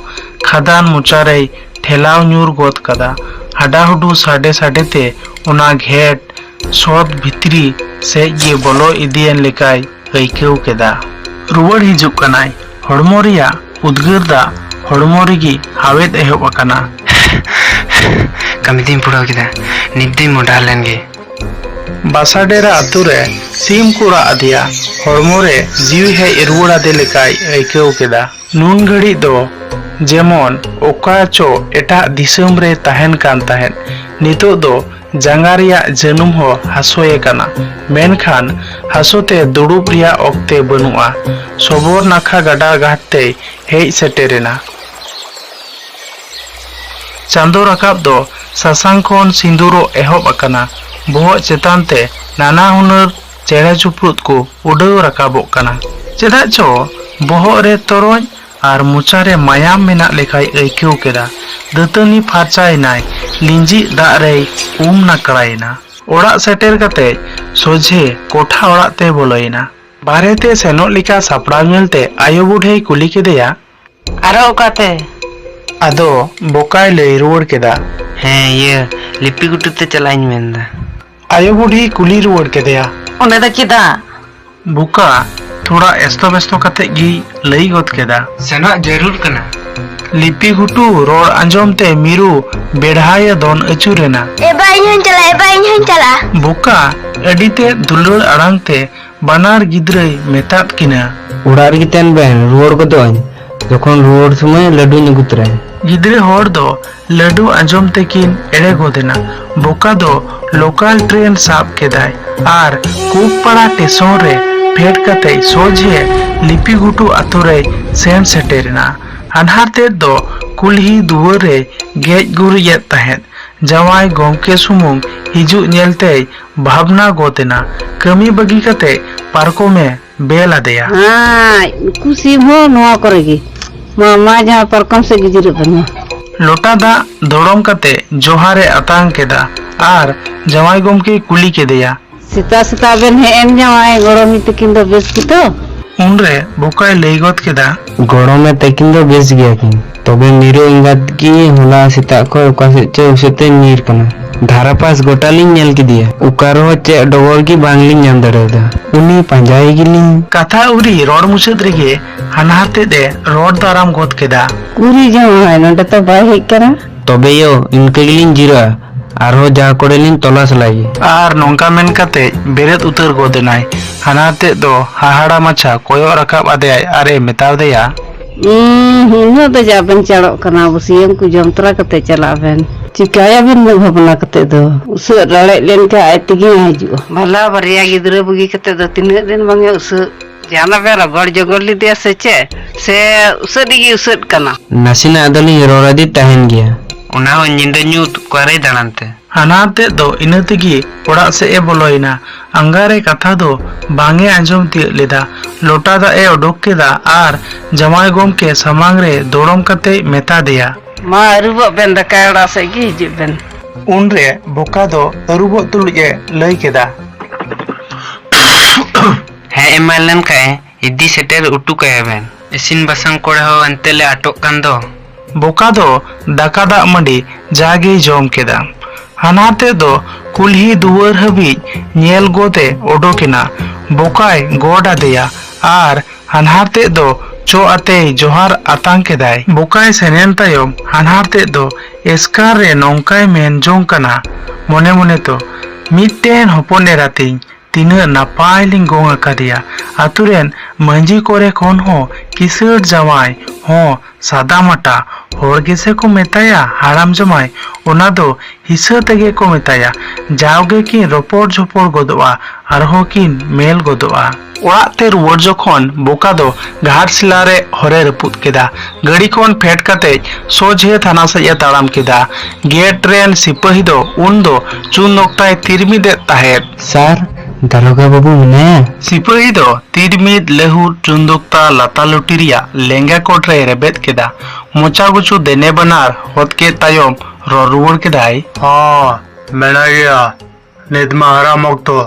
ᱠᱷᱟᱫᱟᱱ ᱢᱚᱪᱟ ᱨᱮᱭ ᱴᱷᱮᱞᱟᱣ ᱧᱩᱨ ᱜᱚᱫ ᱠᱟᱫᱟ᱾ ᱦᱟᱰᱟᱦᱩᱰᱩ ᱥᱟᱰᱮ ᱥᱟᱰᱮ ᱛᱮ ᱚᱱᱟ ᱜᱷᱮᱴ ᱥᱚᱛ ᱵᱷᱤᱛᱨᱤ ᱥᱮᱡ ᱜᱮ ᱵᱚᱞᱚ ᱤᱫᱤᱭᱮᱱ ᱞᱮᱠᱟᱭ ᱟᱹᱭᱠᱟᱹᱣ ᱠᱮᱫᱟ᱾ ᱨᱩᱣᱟᱹᱲ ᱦᱤᱡᱩᱜ ᱠᱟᱱᱟᱭ᱾ ᱦᱚᱲᱢᱚ ᱨᱮᱭᱟᱜ ᱩᱫᱽᱜᱟᱹᱨ ᱫᱟᱜ ᱦᱚᱲᱢᱚ ᱨᱮᱜᱮ ᱦᱟᱣᱮᱫ ᱮᱦᱚᱵ ᱟᱠᱟᱱᱟ᱾ ᱠᱟᱹᱢᱤ ᱫᱩᱧ ᱯᱩᱨᱟᱹᱣ ᱠᱮᱫᱟ, ᱱᱤᱛ ᱫᱩᱧ ᱢᱚᱰᱟᱨ ᱞᱮᱱ ᱜᱮ᱾ ᱵᱟᱥᱟ ᱰᱮᱨᱟ ᱟᱛᱳ ᱨᱮ ᱥᱤᱢ ᱠᱚ ᱨᱟᱜ ᱟᱫᱮᱭᱟ᱾ ᱦᱚᱲᱢᱚ ᱨᱮ ᱡᱤᱣᱤ ᱦᱮᱡ ᱨᱩᱣᱟᱹᱲ ᱟᱫᱮ ᱞᱮᱠᱟᱭ ᱟᱹᱭᱠᱟᱹᱣ ᱠᱮᱫᱟ᱾ ᱱᱩᱱ ᱜᱷᱟᱹᱲᱤᱡ ᱫᱚ ᱡᱮᱢᱚᱱ ᱚᱠᱟ ᱪᱚ ᱮᱴᱟᱜ ᱫᱤᱥᱚᱢ ᱨᱮ ᱛᱟᱦᱮᱱ ᱠᱟᱱ ᱛᱟᱦᱮᱸᱫ᱾ ᱱᱤᱛᱚᱜ ᱫᱚ ᱡᱟᱸᱜᱟ ᱨᱮᱭᱟᱜ ᱡᱟᱹᱱᱩᱢ ᱦᱚᱸ ᱦᱟᱹᱥᱩᱭᱮ ᱠᱟᱱᱟ, ᱢᱮᱱᱠᱷᱟᱱ ᱦᱟᱹᱥᱩ ᱛᱮ ᱫᱩᱲᱩᱵ ᱨᱮᱭᱟᱜ ᱚᱠᱛᱮ ᱵᱟᱹᱱᱩᱜᱼᱟ᱾ ᱥᱚᱵᱚᱨ ᱱᱟᱠᱷᱟ ᱜᱟᱰᱟ ᱜᱷᱟᱴ ᱛᱮᱭ ᱦᱮᱡ ᱥᱮᱴᱮᱨ ᱮᱱᱟ᱾ ᱪᱟᱸᱫᱚ ᱨᱟᱠᱟᱵ ᱫᱚ ᱥᱟᱥᱟᱝ ᱠᱷᱚᱱ ᱥᱤᱸᱫᱩᱨᱚᱜ ᱮᱦᱚᱵ ᱟᱠᱟᱱᱟ᱾ ᱵᱚᱦᱚᱜ ᱪᱮᱛᱟᱱ ᱛᱮ ᱱᱟᱱᱟ ᱦᱩᱱᱟᱹᱨ ᱪᱮᱬᱮ ᱪᱩᱯᱨᱩᱫ ᱠᱚ ᱩᱰᱟᱹᱣ ᱨᱟᱠᱟᱵᱚᱜ ᱠᱟᱱᱟ᱾ ᱪᱮᱫᱟᱜ ᱪᱚ ᱵᱚᱦᱚᱜ ᱨᱮ ᱛᱚᱨᱚᱡ ᱟᱨ ᱢᱚᱪᱟ ᱨᱮ ᱢᱟᱭᱟᱢ ᱢᱮᱱᱟᱜ ᱞᱮᱠᱟᱭ ᱟᱹᱭᱠᱟᱹᱣ ᱠᱮᱫᱟ᱾ ᱫᱟᱹᱛᱟᱹᱱᱤ ᱯᱷᱟᱨᱪᱟᱭᱮᱱᱟᱭ, ᱞᱤᱸᱡᱤᱜ ᱫᱟᱜ ᱨᱮᱭ ᱩᱢ ᱱᱟᱠᱲᱟᱭᱮᱱᱟ᱾ ᱚᱲᱟᱜ ᱥᱮᱴᱮᱨ ᱠᱟᱛᱮ ᱥᱚᱡᱷᱮ ᱠᱚᱴᱷᱟ ᱚᱲᱟᱜ ᱛᱮᱭ ᱵᱚᱞᱚᱭᱮᱱᱟ᱾ ᱵᱟᱦᱨᱮ ᱛᱮ ᱥᱮᱱᱚᱜ ᱞᱮᱠᱟ ᱥᱟᱯᱲᱟᱣ ᱧᱮᱞᱛᱮ ᱟᱭᱳ ᱵᱩᱰᱷᱤᱭ ᱠᱩᱞᱤ ᱠᱮᱫᱮᱭᱟ, "ᱟᱨᱦᱚᱸ ᱚᱠᱟᱛᱮ?" ᱟᱫᱚ ᱵᱚᱠᱟᱭ ᱞᱟᱹᱭ ᱨᱩᱣᱟᱹᱲ ᱠᱮᱫᱟ, "ᱦᱮᱸ, ᱤᱭᱟᱹ, ᱞᱤᱯᱤ ᱜᱷᱩᱴᱩ ᱛᱮ ᱪᱟᱞᱟᱜ ᱤᱧ ᱢᱮᱱᱫᱟ᱾" ᱟᱭᱳ ᱵᱩᱰᱷᱤᱭ ᱠᱩᱞᱤ ᱨᱩᱣᱟᱹᱲ ᱠᱮᱫᱮᱭᱟ, "ᱚᱸᱰᱮ ᱫᱚ ᱪᱮᱫᱟᱜ?" ᱵᱚᱠᱟ ᱛᱷᱚᱲᱟ ᱮᱥᱛᱚ ᱵᱮᱥᱛᱚ ᱠᱟᱛᱮ ᱜᱮᱭ ᱞᱟᱹᱭ ᱜᱚᱫ ᱠᱮᱫᱟ, "ᱥᱮᱱᱚᱜ ᱡᱟᱹᱨᱩᱲ ᱠᱟᱱᱟ᱾ ᱞᱤᱯᱤ ᱜᱷᱩᱴᱩ ᱨᱚᱲ ᱟᱸᱡᱚᱢ ᱛᱮ ᱢᱤᱨᱩ ᱵᱮᱲᱦᱟᱭᱮ ᱫᱚᱱ ᱟᱹᱪᱩᱨᱮᱱᱟ᱾ ᱮ ᱵᱟ, ᱤᱧ ᱦᱚᱸᱧ ᱪᱟᱞᱟᱜᱼᱟ, ᱮ ᱵᱟ, ᱤᱧ ᱦᱚᱸᱧ ᱪᱟᱞᱟᱜᱼᱟ᱾" ᱵᱚᱠᱟ ᱟᱹᱰᱤ ᱛᱮᱫ ᱫᱩᱞᱟᱹᱲ ᱟᱲᱟᱝ ᱛᱮ ᱵᱟᱱᱟᱨ ᱜᱤᱫᱽᱨᱟᱹᱭ ᱢᱮᱛᱟᱫ ᱠᱤᱱᱟ, "ᱚᱲᱟᱜ ᱨᱮᱜᱮ ᱛᱟᱦᱮᱱ ᱵᱮᱱ, ᱨᱩᱣᱟᱹᱲ ᱜᱚᱫᱚᱜ ᱟᱹᱧ᱾ ᱡᱚᱠᱷᱚᱱ ᱨᱩᱣᱟᱹᱲ ᱥᱚᱢᱚᱭ ᱞᱟᱹᱰᱩᱧ ᱟᱹᱜᱩ ᱛᱚᱨᱟᱭᱟ᱾" ᱜᱤᱫᱽᱨᱟᱹ ᱦᱚᱲ ᱫᱚ ᱞᱟᱹᱰᱩ ᱟᱸᱡᱚᱢ ᱛᱮᱠᱤᱱ ᱮᱲᱮ ᱜᱚᱫ ᱮᱱᱟ᱾ ᱵᱚᱠᱟ ᱫᱚ ᱞᱳᱠᱟᱞ ᱴᱨᱮᱱ ᱥᱟᱵ ᱠᱮᱫᱟᱭ ᱟᱨ ᱠᱩᱠᱯᱟᱲᱟ ᱴᱮᱥᱚᱱ ᱨᱮ ᱯᱷᱮᱰ ᱠᱟᱛᱮ ᱥᱚᱡᱷᱮ ᱞᱤᱯᱤ ᱜᱷᱩᱴᱩ ᱟᱛᱳ ᱨᱮᱭ ᱥᱮᱱ ᱥᱮᱴᱮᱨ ᱮᱱᱟ᱾ ᱦᱟᱱᱦᱟᱨ ᱛᱮᱫ ᱫᱚ ᱠᱩᱞᱦᱤ ᱫᱩᱣᱟᱹᱨ ᱨᱮᱭ ᱜᱮᱡ ᱜᱩᱨᱤᱡ ᱮᱫ ᱛᱟᱦᱮᱸᱫ᱾ ᱡᱟᱶᱟᱭ ᱜᱚᱢᱠᱮ ᱥᱩᱢᱩᱝ ᱦᱤᱡᱩᱜ ᱧᱮᱞᱛᱮᱭ ᱵᱷᱟᱵᱽᱱᱟ ᱜᱚᱫ ᱮᱱᱟ᱾ ᱠᱟᱹᱢᱤ ᱵᱟᱹᱜᱤ ᱠᱟᱛᱮ ᱯᱟᱨᱠᱚᱢᱮ ᱵᱮᱞ ᱟᱫᱮᱭᱟ᱾ ᱦᱮᱸ, ᱩᱱᱠᱩ ᱥᱤᱢ ᱦᱚᱸ ᱱᱚᱣᱟ ᱠᱚᱨᱮ ᱜᱮ᱾ ᱢᱟ, ᱢᱟ, ᱡᱟᱦᱟᱸ ᱯᱟᱨᱠᱚᱢ ᱥᱮᱫ ᱜᱮ ᱡᱤᱨᱟᱹᱜ ᱵᱮᱱ, ᱢᱟ᱾ ᱞᱚᱴᱟ ᱫᱟᱜ ᱫᱚᱲᱚᱢ ᱠᱟᱛᱮ ᱡᱚᱦᱟᱨᱮ ᱟᱛᱟᱝ ᱠᱮᱫᱟ ᱟᱨ ᱡᱟᱶᱟᱭ ᱜᱚᱢᱠᱮᱭ ᱠᱩᱞᱤ ᱠᱮᱫᱮᱭᱟ, ᱥᱮᱛᱟᱜ ᱥᱮᱛᱟᱜ ᱵᱮᱱ ᱦᱮᱡ ᱮᱱ ᱡᱟᱶᱟᱭ, ᱜᱚᱲᱚᱢᱤ ᱛᱟᱹᱠᱤᱱ ᱫᱚ ᱵᱮᱥ ᱜᱮᱛᱚ? ᱩᱱᱨᱮ ᱵᱚᱠᱟᱭ ᱞᱟᱹᱭ ᱜᱚᱫ ᱠᱮᱫᱟ, ᱜᱚᱲᱚᱢᱮ ᱛᱟᱹᱠᱤᱱ ᱫᱚ ᱵᱮᱥ ᱜᱮᱭᱟ ᱠᱤᱱ, ᱛᱚᱵᱮ ᱢᱤᱨᱩ ᱮᱸᱜᱟᱛ ᱜᱮ ᱦᱚᱞᱟ ᱥᱮᱛᱟᱜ ᱠᱷᱚᱱ ᱚᱠᱟ ᱥᱮᱫ ᱪᱚ ᱩᱥᱟᱹᱫ ᱛᱮ ᱧᱤᱨ ᱠᱟᱱᱟ᱾ ᱫᱷᱟᱨᱟ ᱯᱟᱥ ᱜᱚᱴᱟ ᱞᱤᱧ ᱧᱮᱞ ᱠᱮᱫᱮᱭᱟ, ᱚᱠᱟ ᱨᱮᱦᱚᱸ ᱪᱮᱫ ᱰᱚᱜᱚᱨ ᱜᱮ ᱵᱟᱝᱞᱤᱧ ᱧᱟᱢ ᱫᱟᱲᱮᱭᱟᱫᱟ᱾ ᱩᱱᱤ ᱯᱟᱸᱡᱟᱭᱮ ᱜᱮᱞᱤᱧ᱾ ᱠᱟᱛᱷᱟ ᱟᱹᱣᱨᱤ ᱨᱚᱲ ᱢᱩᱪᱟᱹᱫ ᱨᱮᱜᱮ ᱦᱟᱱᱦᱟᱨ ᱛᱮᱫ ᱮ ᱨᱚᱲ ᱫᱟᱨᱟᱢ ᱜᱚᱫ ᱠᱮᱫᱟ᱾ ᱩᱠᱩᱨᱤ ᱡᱟᱶᱟᱭ, ᱱᱚᱰᱮ ᱛᱚ ᱵᱟᱭ ᱦᱮᱡ ᱠᱟᱱᱟ᱾ ᱛᱚᱵᱮ ᱭᱳ, ᱤᱱᱠᱟᱹ ᱜᱮᱞᱤᱧ ᱡᱤᱨᱟᱹᱜᱼᱟ, ᱟᱨᱦᱚᱸ ᱡᱟᱦᱟᱸ ᱠᱚᱨᱮ ᱞᱤᱧ ᱛᱚᱞᱟᱥ ᱞᱟᱭᱜᱮ᱾ ᱟᱨ ᱱᱚᱝᱠᱟ ᱢᱮᱱ ᱠᱟᱛᱮ ᱵᱮᱨᱮᱫ ᱩᱛᱟᱹᱨ ᱜᱚᱫ ᱮᱱᱟᱭ᱾ ᱦᱟᱱᱦᱟᱨ ᱛᱮᱫ ᱫᱚ ᱦᱟᱦᱟᱲᱟ ᱢᱟᱪᱷᱟ ᱠᱚᱭᱚᱜ ᱨᱟᱠᱟᱵ ᱟᱫᱮᱭᱟᱭ ᱟᱨ ᱮ ᱢᱮᱛᱟ ᱫᱮᱭᱟ, ᱩᱸ, ᱩᱱᱟᱹᱜ ᱫᱚ ᱪᱮᱫᱟᱜ ᱵᱮᱱ ᱪᱟᱲᱚᱜ ᱠᱟᱱᱟ? ᱵᱟᱹᱥᱭᱟᱹᱢ ᱠᱚ ᱡᱚᱢ ᱛᱚᱨᱟ ᱠᱟᱛᱮ ᱪᱟᱞᱟᱜ ᱵᱮᱱ᱾ ᱪᱤᱠᱟᱹᱭᱟᱵᱮᱱ ᱩᱱᱟᱹᱜ ᱵᱷᱟᱵᱽᱱᱟ ᱠᱟᱛᱮ ᱫᱚ? ᱩᱥᱟᱹᱫ ᱨᱟᱲᱮᱡ ᱞᱮᱱᱠᱷᱟᱱ ᱟᱡ ᱛᱮᱜᱮ ᱦᱤᱡᱩᱜᱼᱟ᱾ ᱵᱷᱟᱞᱟ ᱵᱟᱨᱭᱟ ᱜᱤᱫᱽᱨᱟᱹ ᱵᱩᱜᱤ ᱠᱟᱛᱮ ᱫᱚ ᱛᱤᱱᱟᱹᱜ ᱫᱤᱱ ᱵᱟᱝ ᱮ ᱩᱥᱟᱹᱫ? ᱡᱟᱦᱟᱱᱟᱜ ᱵᱮᱱ ᱨᱚᱜᱚᱲ ᱡᱚᱜᱚᱲ ᱞᱮᱫᱮᱭᱟ ᱥᱮ ᱪᱮᱫ? ᱥᱮ ᱩᱥᱟᱹᱫ ᱜᱮ ᱩᱥᱟᱹᱫ ᱠᱟᱱᱟ? ᱱᱟᱥᱮᱱᱟᱜ ᱫᱚᱞᱤᱧ ᱨᱚᱲ ᱟᱫᱮ ᱛᱟᱦᱮᱱ ᱜᱮᱭᱟ᱾ ᱚᱱᱟ ᱦᱚᱸ ᱧᱤᱫᱟᱹ ᱧᱩᱛ ᱚᱠᱟᱨᱮᱭ ᱫᱟᱬᱟᱱ ᱛᱮ? ᱦᱟᱱᱦᱟᱨ ᱛᱮᱫ ᱫᱚ ᱤᱱᱟᱹ ᱛᱮᱜᱮ ᱚᱲᱟᱜ ᱥᱮᱫ ᱮ ᱵᱚᱞᱚᱭᱮᱱᱟ᱾ ᱟᱸᱜᱟ ᱨᱮ ᱠᱟᱛᱷᱟ ᱫᱚ ᱵᱟᱝ ᱮ ᱟᱸᱡᱚᱢ ᱛᱤᱭᱟᱹᱜ ᱞᱮᱫᱟ᱾ ᱞᱚᱴᱟ ᱫᱟᱜ ᱮ ᱚᱰᱚᱠ ᱠᱮᱫᱟ ᱟᱨ ᱡᱟᱶᱟᱭ ᱜᱚᱢᱠᱮ ᱥᱟᱢᱟᱝ ᱨᱮ ᱫᱚᱲᱚᱢ ᱠᱟᱛᱮᱭ ᱢᱮᱛᱟ ᱫᱮᱭᱟ, ᱢᱟ, ᱟᱹᱨᱩᱵᱚᱜ ᱵᱮᱱ, ᱫᱟᱠᱟᱭ ᱚᱲᱟᱜ ᱥᱮᱫ ᱜᱮ ᱦᱤᱡᱩᱜ ᱵᱮᱱ᱾ ᱩᱱᱨᱮ ᱵᱚᱠᱟ ᱫᱚ ᱟᱹᱨᱩᱵᱚᱜ ᱛᱩᱞᱩᱡ ᱮ ᱞᱟᱹᱭ ᱠᱮᱫᱟ, ᱦᱮᱡ ᱮᱢᱟᱱ ᱞᱮᱱ ᱠᱷᱟᱡ ᱤᱫᱤ ᱥᱮᱴᱮᱨ ᱚᱴᱚ ᱠᱟᱭᱟ ᱵᱮᱱ᱾ ᱤᱥᱤᱱ ᱵᱟᱥᱟᱝ ᱠᱚᱨᱮ ᱦᱚᱸ ᱮᱱᱛᱮ ᱞᱮ ᱟᱴᱚᱜ ᱠᱟᱱ ᱫᱚ᱾ ᱵᱚᱠᱟ ᱫᱚ ᱫᱟᱠᱟ ᱫᱟᱜ ᱢᱟᱹᱰᱤ ᱡᱟᱜᱮᱭ ᱡᱚᱢ ᱠᱮᱫᱟ᱾ ᱦᱟᱱᱦᱟᱨ ᱛᱮᱫ ᱫᱚ ᱠᱩᱞᱦᱤ ᱫᱩᱣᱟᱹᱨ ᱦᱟᱹᱵᱤᱡ ᱧᱮᱞ ᱜᱚᱫ ᱮ ᱚᱰᱚᱠ ᱮᱱᱟ᱾ ᱵᱚᱠᱟᱭ ᱜᱚᱰ ᱟᱫᱮᱭᱟ ᱟᱨ ᱦᱟᱱᱦᱟᱨ ᱛᱮᱫ ᱫᱚ ᱪᱚᱜ ᱟᱛᱮᱭ ᱡᱚᱦᱟᱨ ᱟᱛᱟᱝ ᱠᱮᱫᱟᱭ᱾ ᱵᱚᱠᱟᱭ ᱥᱮᱱᱮᱱ ᱛᱟᱭᱚᱢ ᱦᱟᱱᱦᱟᱨ ᱛᱮᱫ ᱫᱚ ᱮᱥᱠᱟᱨ ᱨᱮ ᱱᱚᱝᱠᱟᱭ ᱢᱮᱱ ᱡᱚᱝ ᱠᱟᱱᱟ ᱢᱚᱱᱮ ᱢᱚᱱᱮ ᱛᱮ, "ᱢᱤᱫᱴᱮᱱ ᱦᱚᱯᱚᱱ ᱮᱨᱟ ᱛᱤᱧ, ᱛᱤᱱᱟᱹᱜ ᱱᱟᱯᱟᱭ ᱞᱤᱧ ᱜᱚᱝ ᱟᱠᱟᱫᱮᱭᱟ᱾ ᱟᱛᱳ ᱨᱮᱱ ᱢᱟᱹᱡᱷᱤ ᱠᱚᱨᱮ ᱠᱷᱚᱱ ᱦᱚᱸ ᱠᱤᱥᱟᱹᱬ ᱡᱟᱶᱟᱭ ᱦᱚᱸ ᱥᱟᱫᱟ ᱢᱟᱴᱟ, ᱦᱚᱲ ᱜᱮᱥᱮ ᱠᱚ ᱢᱮᱛᱟᱭᱟ ᱦᱟᱲᱟᱢ ᱡᱟᱶᱟᱭ, ᱚᱱᱟ ᱫᱚ ᱦᱤᱥᱟᱹ ᱛᱮᱜᱮ ᱠᱚ ᱢᱮᱛᱟᱭᱟ᱾ ᱡᱟᱣᱜᱮ ᱠᱤᱱ ᱨᱚᱯᱚᱲ ᱡᱷᱚᱯᱚᱲ ᱜᱚᱫᱚᱜᱼᱟ, ᱟᱨᱦᱚᱸ ᱠᱤᱱ ᱢᱮᱞ ᱜᱚᱫᱚᱜᱼᱟ᱾" ᱚᱲᱟᱜ ᱛᱮ ᱨᱩᱣᱟᱹᱲ ᱡᱚᱠᱷᱚᱱ ᱵᱚᱠᱟ ᱫᱚ ᱜᱷᱟᱴᱥᱤᱞᱟ ᱨᱮ ᱦᱚᱨᱮ ᱨᱟᱹᱯᱩᱫ ᱠᱮᱫᱟ᱾ ᱜᱟᱹᱰᱤ ᱠᱷᱚᱱ ᱯᱷᱮᱰ ᱠᱟᱛᱮ ᱥᱚᱡᱷᱮ ᱛᱷᱟᱱᱟ ᱥᱮᱫ ᱮ ᱛᱟᱲᱟᱢ ᱠᱮᱫᱟ᱾ ᱜᱮᱴ ᱨᱮᱱ ᱥᱤᱯᱟᱹᱦᱤ ᱫᱚ ᱩᱱᱫᱚ ᱪᱩᱱ ᱚᱠᱛᱟᱭ ᱛᱤᱨᱢᱤᱫ ᱮᱫ ᱛᱟᱦᱮᱸᱫ᱾ "ᱥᱟᱨ, ᱫᱟᱨᱚᱜᱟ ᱵᱟᱹᱵᱩ ᱢᱮᱱᱟᱭᱟ?" ᱥᱤᱯᱟᱹᱦᱤ ᱫᱚ ᱛᱤᱨᱢᱤᱫ ᱞᱟᱹᱦᱩᱫ ᱪᱩᱱᱫᱚᱠᱛᱟ ᱞᱟᱛᱟ ᱞᱩᱴᱤ ᱨᱮᱭᱟᱜ ᱞᱮᱸᱜᱟ ᱠᱚᱴ ᱨᱮᱭ ᱨᱮᱵᱮᱫ ᱠᱮᱫᱟ᱾ ᱢᱚᱪᱟ ᱜᱩᱪᱩ ᱫᱮᱱᱮ ᱵᱟᱱᱟᱨ ᱦᱚᱛ ᱠᱮᱫ ᱛᱟᱭᱚᱢ ᱨᱚᱲ ᱨᱩᱣᱟᱹᱲ ᱠᱮᱫᱟᱭ, "ᱦᱚᱸ, ᱢᱮᱱᱟᱭ ᱜᱮᱭᱟ᱾ ᱱᱤᱛ ᱢᱟ ᱟᱨᱟᱢ ᱚᱠᱛᱚ,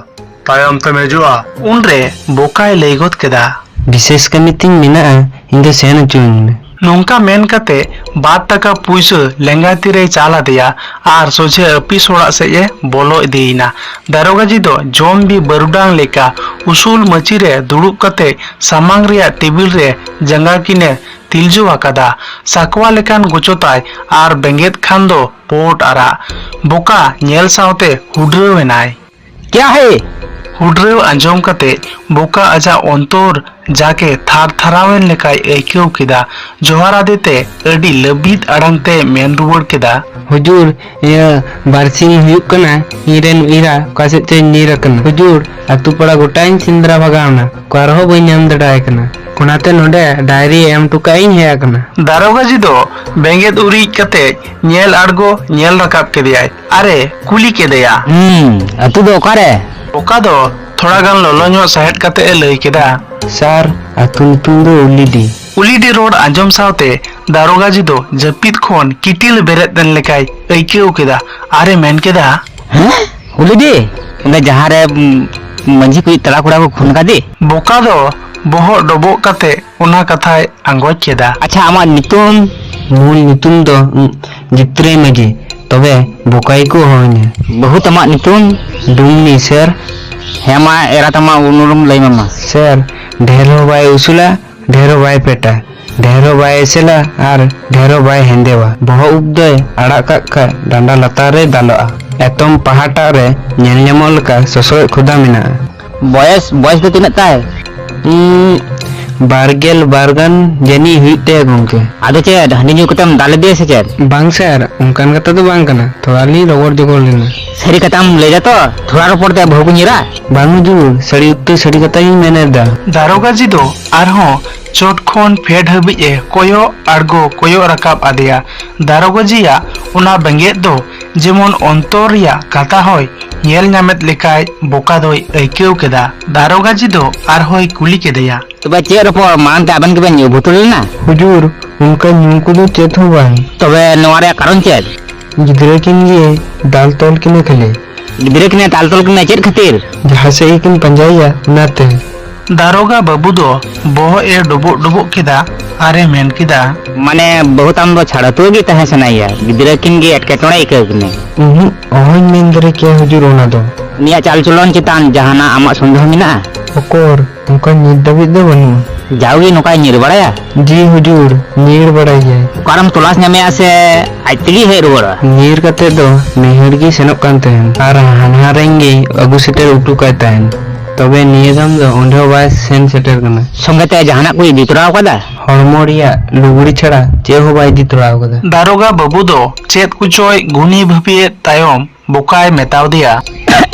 ᱛᱟᱭᱚᱢ ᱛᱮᱢ ᱦᱤᱡᱩᱜᱼᱟ?" ᱩᱱᱨᱮ ᱵᱚᱠᱟᱭ ᱞᱟᱹᱭ ᱜᱚᱫ ᱠᱮᱫᱟ, "ᱵᱤᱥᱮᱥ ᱠᱟᱹᱢᱤ ᱛᱤᱧ ᱢᱮᱱᱟᱜᱼᱟ, ᱤᱧ ᱫᱚ ᱥᱮᱱ ᱦᱚᱪᱚᱧ ᱢᱮ᱾" ᱱᱚᱝᱠᱟ ᱢᱮᱱ ᱠᱟᱛᱮ ᱵᱟᱨ ᱴᱟᱠᱟ ᱯᱩᱭᱥᱟᱹ ᱞᱮᱸᱜᱟ ᱛᱤᱨᱮᱭ ᱪᱟᱞ ᱟᱫᱮᱭᱟ ᱟᱨ ᱥᱚᱡᱷᱮ ᱟᱹᱯᱤᱥ ᱚᱲᱟᱜ ᱥᱮᱫ ᱮ ᱵᱚᱞᱚ ᱤᱫᱤᱭᱮᱱᱟ᱾ ᱫᱟᱨᱚᱜᱟ ᱡᱤ ᱫᱚ ᱡᱚᱢᱵᱤ ᱵᱟᱹᱨᱩᱰᱟᱝ ᱞᱮᱠᱟ ᱩᱥᱩᱞ ᱢᱟᱹᱪᱤ ᱨᱮ ᱫᱩᱲᱩᱵ ᱠᱟᱛᱮ ᱥᱟᱢᱟᱝ ᱨᱮᱭᱟᱜ ᱴᱮᱵᱤᱞ ᱨᱮ ᱡᱟᱸᱜᱟ ᱠᱤᱱ ᱮ ᱛᱤᱞᱡᱟᱹᱣ ᱟᱠᱟᱫᱟ᱾ ᱥᱟᱠᱣᱟ ᱞᱮᱠᱟᱱ ᱜᱚᱪᱚ ᱛᱟᱭ ᱟᱨ ᱵᱮᱸᱜᱮᱫ ᱠᱷᱟᱱ ᱫᱚ ᱯᱳᱸᱰ ᱟᱨᱟᱜ᱾ ᱵᱚᱠᱟ ᱧᱮᱞ ᱥᱟᱶᱛᱮ ᱦᱩᱰᱨᱟᱹᱣ ᱮᱱᱟᱭ᱾ "ᱠᱭᱟ ᱦᱮ?" ᱦᱩᱰᱨᱟᱹᱣ ᱟᱸᱡᱚᱢ ᱠᱟᱛᱮ ᱵᱚᱠᱟ ᱟᱡᱟᱜ ᱚᱱᱛᱚᱨ ᱡᱟᱠᱮ ᱛᱷᱟᱨ ᱛᱷᱟᱨᱟᱣᱮᱱ ᱞᱮᱠᱟᱭ ᱟᱹᱭᱠᱟᱹᱣ ᱠᱮᱫᱟ᱾ ᱡᱚᱦᱟᱨ ᱟᱫᱮ ᱛᱮ ᱟᱹᱰᱤ ᱞᱟᱹᱵᱤᱫ ᱟᱲᱟᱝ ᱛᱮ ᱢᱮᱱ ᱨᱩᱣᱟᱹᱲ ᱠᱮᱫᱟ, "ᱦᱩᱡᱩᱨ, ᱤᱭᱟᱹ ᱵᱟᱨᱥᱤᱧ ᱦᱩᱭᱩᱜ ᱠᱟᱱᱟ, ᱤᱧ ᱨᱮᱱ ᱤᱨᱟ ᱚᱠᱟ ᱥᱮᱫ ᱪᱚᱭ ᱧᱤᱨ ᱟᱠᱟᱱᱟ᱾ ᱦᱩᱡᱩᱨ, ᱟᱛᱳ ᱯᱟᱲᱟ ᱜᱚᱴᱟᱧ ᱥᱮᱸᱫᱽᱨᱟ ᱵᱷᱟᱜᱟᱣᱱᱟ, ᱚᱠᱟ ᱨᱮᱦᱚᱸ ᱵᱟᱹᱧ ᱧᱟᱢ ᱫᱟᱲᱮᱭᱟᱭ ᱠᱟᱱᱟ᱾ ᱚᱱᱟᱛᱮ ᱱᱚᱰᱮ ᱰᱟᱭᱨᱤ ᱮᱢ ᱦᱚᱴᱚ ᱠᱟᱜ ᱤᱧ ᱦᱮᱡ ᱟᱠᱟᱱᱟ᱾" ᱫᱟᱨᱚᱜᱟ ᱡᱤ ᱫᱚ ᱵᱮᱸᱜᱮᱫ ᱩᱨᱤᱡ ᱠᱟᱛᱮ ᱧᱮᱞ ᱟᱬᱜᱚ ᱧᱮᱞ ᱨᱟᱠᱟᱵ ᱠᱮᱫᱮᱭᱟᱭ᱾ ᱟᱨᱮ ᱠᱩᱞᱤ ᱠᱮᱫᱮᱭᱟ, "ᱦᱩᱸ, ᱟᱹᱛᱩ ᱫᱚ ᱚᱠᱟᱨᱮ?" ᱵᱚᱠᱟ ᱫᱚ ᱛᱷᱚᱲᱟ ᱜᱟᱱ ᱞᱚᱞᱚ ᱧᱚᱜ ᱥᱟᱦᱮᱫ ᱠᱟᱛᱮ ᱮ ᱞᱟᱹᱭ ᱠᱮᱫᱟ, "ᱥᱟᱨ, ᱟᱹᱛᱩ ᱧᱩᱛᱩᱢ ᱫᱚ ᱩᱞᱤᱰᱤ᱾" ᱩᱞᱤᱰᱤ ᱨᱚᱲ ᱟᱸᱡᱚᱢ ᱥᱟᱶᱛᱮ ᱫᱟᱨᱚᱜᱟ ᱡᱤ ᱫᱚ ᱡᱟᱹᱯᱤᱫ ᱠᱷᱚᱱ ᱠᱤᱴᱤᱞ ᱵᱮᱨᱮᱫ ᱮᱱ ᱞᱮᱠᱟᱭ ᱟᱹᱭᱠᱟᱹᱣ ᱠᱮᱫᱟ᱾ ᱟᱨᱮ ᱢᱮᱱ ᱠᱮᱫᱟ, "ᱦᱮᱸ? ᱩᱞᱤᱰᱤ? ᱚᱸᱰᱮ ᱡᱟᱦᱟᱸ ᱨᱮ, ᱩᱢ, ᱢᱟᱹᱡᱷᱤ ᱠᱚᱭᱤᱡ ᱛᱟᱲᱟ ᱠᱚᱲᱟ ᱠᱚ ᱠᱷᱩᱱ ᱠᱟᱫᱮ? ᱵᱚᱠᱟ ᱫᱚ ᱵᱚᱦᱚᱜ ᱰᱚᱵᱚᱜ ᱠᱟᱛᱮ ᱚᱱᱟ ᱠᱟᱛᱷᱟᱭ ᱟᱸᱜᱚᱪ ᱠᱮᱫᱟ᱾ ᱟᱪᱪᱷᱟ, ᱟᱢᱟᱜ ᱧᱩᱛᱩᱢ? ᱢᱩᱞ ᱧᱩᱛᱩᱢ ᱫᱚ, ᱩᱸ, ᱡᱤᱛᱨᱟᱹᱭ ᱢᱟᱹᱡᱷᱤ᱾ ᱛᱚᱵᱮ ᱵᱚᱠᱟ ᱜᱮᱠᱚ ᱦᱚᱦᱚᱧᱟ᱾ ᱵᱟᱹᱦᱩ ᱛᱟᱢᱟᱜ ᱧᱩᱛᱩᱢ? ᱰᱩᱢᱱᱤ ᱥᱮᱨ᱾ ᱦᱮᱸ ᱢᱟ, ᱮᱨᱟ ᱛᱟᱢᱟᱜ ᱩᱱᱩᱨᱩᱢ ᱞᱟᱹᱭ ᱢᱮ ᱢᱟ᱾ ᱥᱮᱨ, ᱰᱷᱮᱨ ᱦᱚᱸ ᱵᱟᱭ ᱩᱥᱩᱞᱟ, ᱰᱷᱮᱨ ᱦᱚᱸ ᱵᱟᱭ ᱯᱮᱴᱟ, ᱰᱷᱮᱨ ᱦᱚᱸ ᱵᱟᱭ ᱮᱥᱮᱞᱟ ᱟᱨ ᱰᱷᱮᱨ ᱦᱚᱸ ᱵᱟᱭ ᱦᱮᱸᱫᱮᱣᱟ᱾ ᱵᱚᱦᱚᱜ ᱩᱵ ᱫᱚᱭ ᱟᱲᱟᱜ ᱠᱟᱜ ᱠᱷᱟᱡ ᱰᱟᱸᱰᱟ ᱞᱟᱛᱟᱨ ᱨᱮᱭ ᱫᱟᱞᱚᱜᱼᱟ᱾ ᱮᱛᱚᱢ ᱯᱟᱦᱟᱴᱟᱜ ᱨᱮ ᱧᱮᱞ ᱧᱟᱢᱚᱜ ᱞᱮᱠᱟ ᱥᱚᱥᱚᱨᱚᱡ ᱠᱷᱚᱫᱟ ᱢᱮᱱᱟᱜᱼᱟ᱾ ᱵᱚᱭᱮᱥ, ᱵᱚᱭᱮᱥ ᱫᱚ ᱛᱤᱱᱟᱹᱜ ᱛᱟᱭ? ᱩᱸ, ᱵᱟᱨᱜᱮᱞ ᱵᱟᱨ ᱜᱟᱱ ᱡᱟᱹᱱᱤᱡ ᱦᱩᱭᱩᱜ ᱛᱟᱭᱟ ᱜᱚᱝᱠᱮ᱾ ᱟᱫᱚ ᱪᱮᱫ, ᱦᱟᱺᱰᱤ ᱧᱩ ᱠᱟᱛᱮᱢ ᱫᱟᱞ ᱞᱮᱫᱮᱭᱟ ᱥᱮ ᱪᱮᱫ? ᱵᱟᱝ ᱥᱮᱨ, ᱚᱱᱠᱟᱱ ᱠᱟᱛᱷᱟ ᱫᱚ ᱵᱟᱝ ᱠᱟᱱᱟ, ᱛᱷᱚᱲᱟ ᱞᱤᱧ ᱨᱚᱜᱚᱲ ᱡᱚᱜᱚᱲ ᱞᱮᱱᱟ᱾ ᱥᱟᱹᱨᱤ ᱠᱟᱛᱷᱟᱢ ᱞᱟᱹᱭ ᱫᱟ ᱛᱚ? ᱛᱷᱚᱲᱟ ᱨᱚᱯᱚᱲ ᱛᱮ ᱵᱟᱹᱦᱩ ᱠᱚ ᱧᱤᱨᱟ? ᱵᱟᱝ ᱦᱩᱡᱩᱨ, ᱥᱟᱹᱨᱤ ᱩᱛᱟᱹᱨ ᱥᱟᱹᱨᱤ ᱠᱟᱛᱷᱟ ᱜᱤᱧ ᱢᱮᱱ ᱮᱫᱟ᱾ ᱫᱟᱨᱚᱜᱟ ᱡᱤ ᱫᱚ ᱟᱨᱦᱚᱸ ᱪᱚᱴ ᱠᱷᱚᱱ ᱯᱷᱮᱰ ᱦᱟᱹᱵᱤᱡ ᱮ ᱠᱚᱭᱚᱜ ᱟᱬᱜᱚ ᱠᱚᱭᱚᱜ ᱨᱟᱠᱟᱵ ᱟᱫᱮᱭᱟ᱾ ᱫᱟᱨᱚᱜᱟ ᱡᱤᱭᱟᱜ ᱚᱱᱟ ᱵᱮᱸᱜᱮᱫ ᱫᱚ ᱡᱮᱢᱚᱱ ᱚᱱᱛᱚᱨ ᱨᱮᱭᱟᱜ ᱠᱟᱛᱷᱟ ᱦᱚᱸᱭ ᱧᱮᱞ ᱧᱟᱢᱮᱫ ᱞᱮᱠᱟᱭ ᱵᱚᱠᱟ ᱫᱚᱭ ᱟᱹᱭᱠᱟᱹᱣ ᱠᱮᱫᱟ᱾ ᱫᱟᱨᱚᱜᱟ ᱡᱤ ᱫᱚ ᱟᱨᱦᱚᱸᱭ ᱠᱩᱞᱤ ᱠᱮᱫᱮᱭᱟ᱾ ᱛᱚᱵᱮ ᱪᱮᱫ ᱨᱚᱯᱚᱲ? ᱢᱟᱲᱟᱝ ᱛᱮ ᱟᱵᱮᱱ ᱜᱮᱵᱮᱱ ᱧᱩ ᱵᱷᱩᱛᱩᱲ ᱞᱮᱱᱟ? ᱦᱩᱡᱩᱨ, ᱚᱱᱠᱟ ᱧᱩ ᱠᱚᱫᱚ ᱪᱮᱫ ᱦᱚᱸ ᱵᱟᱝ᱾ ᱛᱚᱵᱮ ᱱᱚᱣᱟ ᱨᱮᱭᱟᱜ ᱠᱟᱨᱚᱱ ᱪᱮᱫ? ᱜᱤᱫᱽᱨᱟᱹ ᱠᱤᱱ ᱜᱮ ᱫᱟᱞ ᱛᱚᱞ ᱠᱤᱱᱟ ᱠᱷᱟᱹᱞᱤ᱾ ᱜᱤᱫᱽᱨᱟᱹ ᱠᱤᱱ ᱫᱟᱞ ᱛᱚᱞ ᱠᱤᱱᱟ ᱪᱮᱫ ᱠᱷᱟᱹᱛᱤᱨ? ᱡᱟᱦᱟᱸ ᱥᱮᱫ ᱜᱮᱠᱤᱱ ᱯᱟᱸᱡᱟᱭᱮᱭᱟ, ᱚᱱᱟᱛᱮ᱾ ᱫᱟᱨᱚᱜᱟ ᱵᱟᱹᱵᱩ ᱫᱚ ᱵᱚᱦᱚᱜ ᱮ ᱰᱚᱵᱚᱜ ᱰᱚᱵᱚᱜ ᱠᱮᱫᱟ ᱟᱨᱮ ᱢᱮᱱ ᱠᱮᱫᱟ, ᱢᱟᱱᱮ, ᱵᱟᱹᱦᱩ ᱛᱟᱢ ᱫᱚ ᱪᱷᱟᱲᱟᱛᱩᱣᱟᱹ ᱜᱮ ᱛᱟᱦᱮᱸ ᱥᱟᱱᱟᱭᱮᱭᱟ, ᱜᱤᱫᱽᱨᱟᱹ ᱠᱤᱱ ᱜᱮ ᱮᱴᱠᱮᱴᱚᱬᱮ ᱟᱹᱭᱠᱟᱹᱣ ᱠᱤᱱᱟ᱾ ᱩᱦᱩᱸ, ᱚᱦᱚᱧ ᱢᱮᱱ ᱫᱟᱲᱮ ᱠᱮᱭᱟ ᱦᱩᱡᱩᱨ ᱚᱱᱟ ᱫᱚ᱾ ᱩᱱᱤᱭᱟᱜ ᱪᱟᱞ ᱪᱚᱞᱚᱱ ᱪᱮᱛᱟᱱ ᱡᱟᱦᱟᱱᱟᱜ ᱟᱢᱟᱜ ᱥᱚᱱᱫᱮᱦᱚ ᱢᱮᱱᱟᱜᱼᱟ? ᱚᱠᱚᱨ, ᱚᱱᱠᱟ ᱱᱤᱛ ᱫᱷᱟᱹᱵᱤᱡ ᱫᱚ ᱵᱟᱹᱱᱩᱜᱼᱟ᱾ ᱡᱟᱣᱜᱮ ᱱᱚᱝᱠᱟᱭ ᱧᱤᱨ ᱵᱟᱲᱟᱭᱟ? ᱡᱤ ᱦᱩᱡᱩᱨ, ᱧᱤᱨ ᱵᱟᱲᱟᱭ ᱜᱮᱭᱟᱭ᱾ ᱚᱠᱟᱨᱮᱢ ᱛᱚᱞᱟᱥ ᱧᱟᱢᱮᱭᱟ ᱥᱮ ᱟᱡ ᱛᱮᱜᱮ ᱦᱮᱡ ᱨᱩᱣᱟᱹᱲᱚᱜᱼᱟ? ᱧᱤᱨ ᱠᱟᱛᱮ ᱫᱚ ᱱᱟᱹᱭᱦᱟᱹᱨ ᱜᱮ ᱥᱮᱱᱚᱜ ᱠᱟᱱ ᱛᱟᱦᱮᱱ ᱟᱨ ᱦᱟᱱᱦᱟᱨ ᱨᱮᱱ ᱜᱮ ᱟᱹᱜᱩ ᱥᱮᱴᱮᱨ ᱦᱚᱴᱚ ᱠᱟᱭ ᱛᱟᱦᱮᱱ᱾ ᱛᱚᱵᱮ ᱱᱤᱭᱟᱹ ᱫᱷᱟᱢ ᱫᱚ ᱚᱸᱰᱮ ᱦᱚᱸ ᱵᱟᱭ ᱥᱮᱱ ᱥᱮᱴᱮᱨ ᱠᱟᱱᱟ᱾ ᱥᱚᱸᱜᱮ ᱛᱮ ᱡᱟᱦᱟᱱᱟᱜ ᱠᱚ ᱤᱫᱤ ᱛᱚᱨᱟ ᱟᱠᱟᱫᱟ? ᱦᱚᱲᱢᱚ ᱨᱮᱭᱟᱜ ᱞᱩᱜᱽᱲᱤ ᱪᱷᱟᱲᱟ ᱪᱮᱫ ᱦᱚᱸ ᱵᱟᱭ ᱤᱫᱤ ᱛᱚᱨᱟ ᱟᱠᱟᱫᱟ᱾ ᱫᱟᱨᱚᱜᱟ ᱵᱟᱹᱵᱩ ᱫᱚ ᱪᱮᱫ ᱠᱚᱪᱚᱭ ᱜᱩᱱᱤ ᱵᱷᱟᱹᱵᱤᱭᱮᱫ ᱛᱟᱭᱚᱢ ᱵᱚᱠᱟᱭ ᱢᱮᱛᱟᱣ ᱫᱮᱭᱟ᱾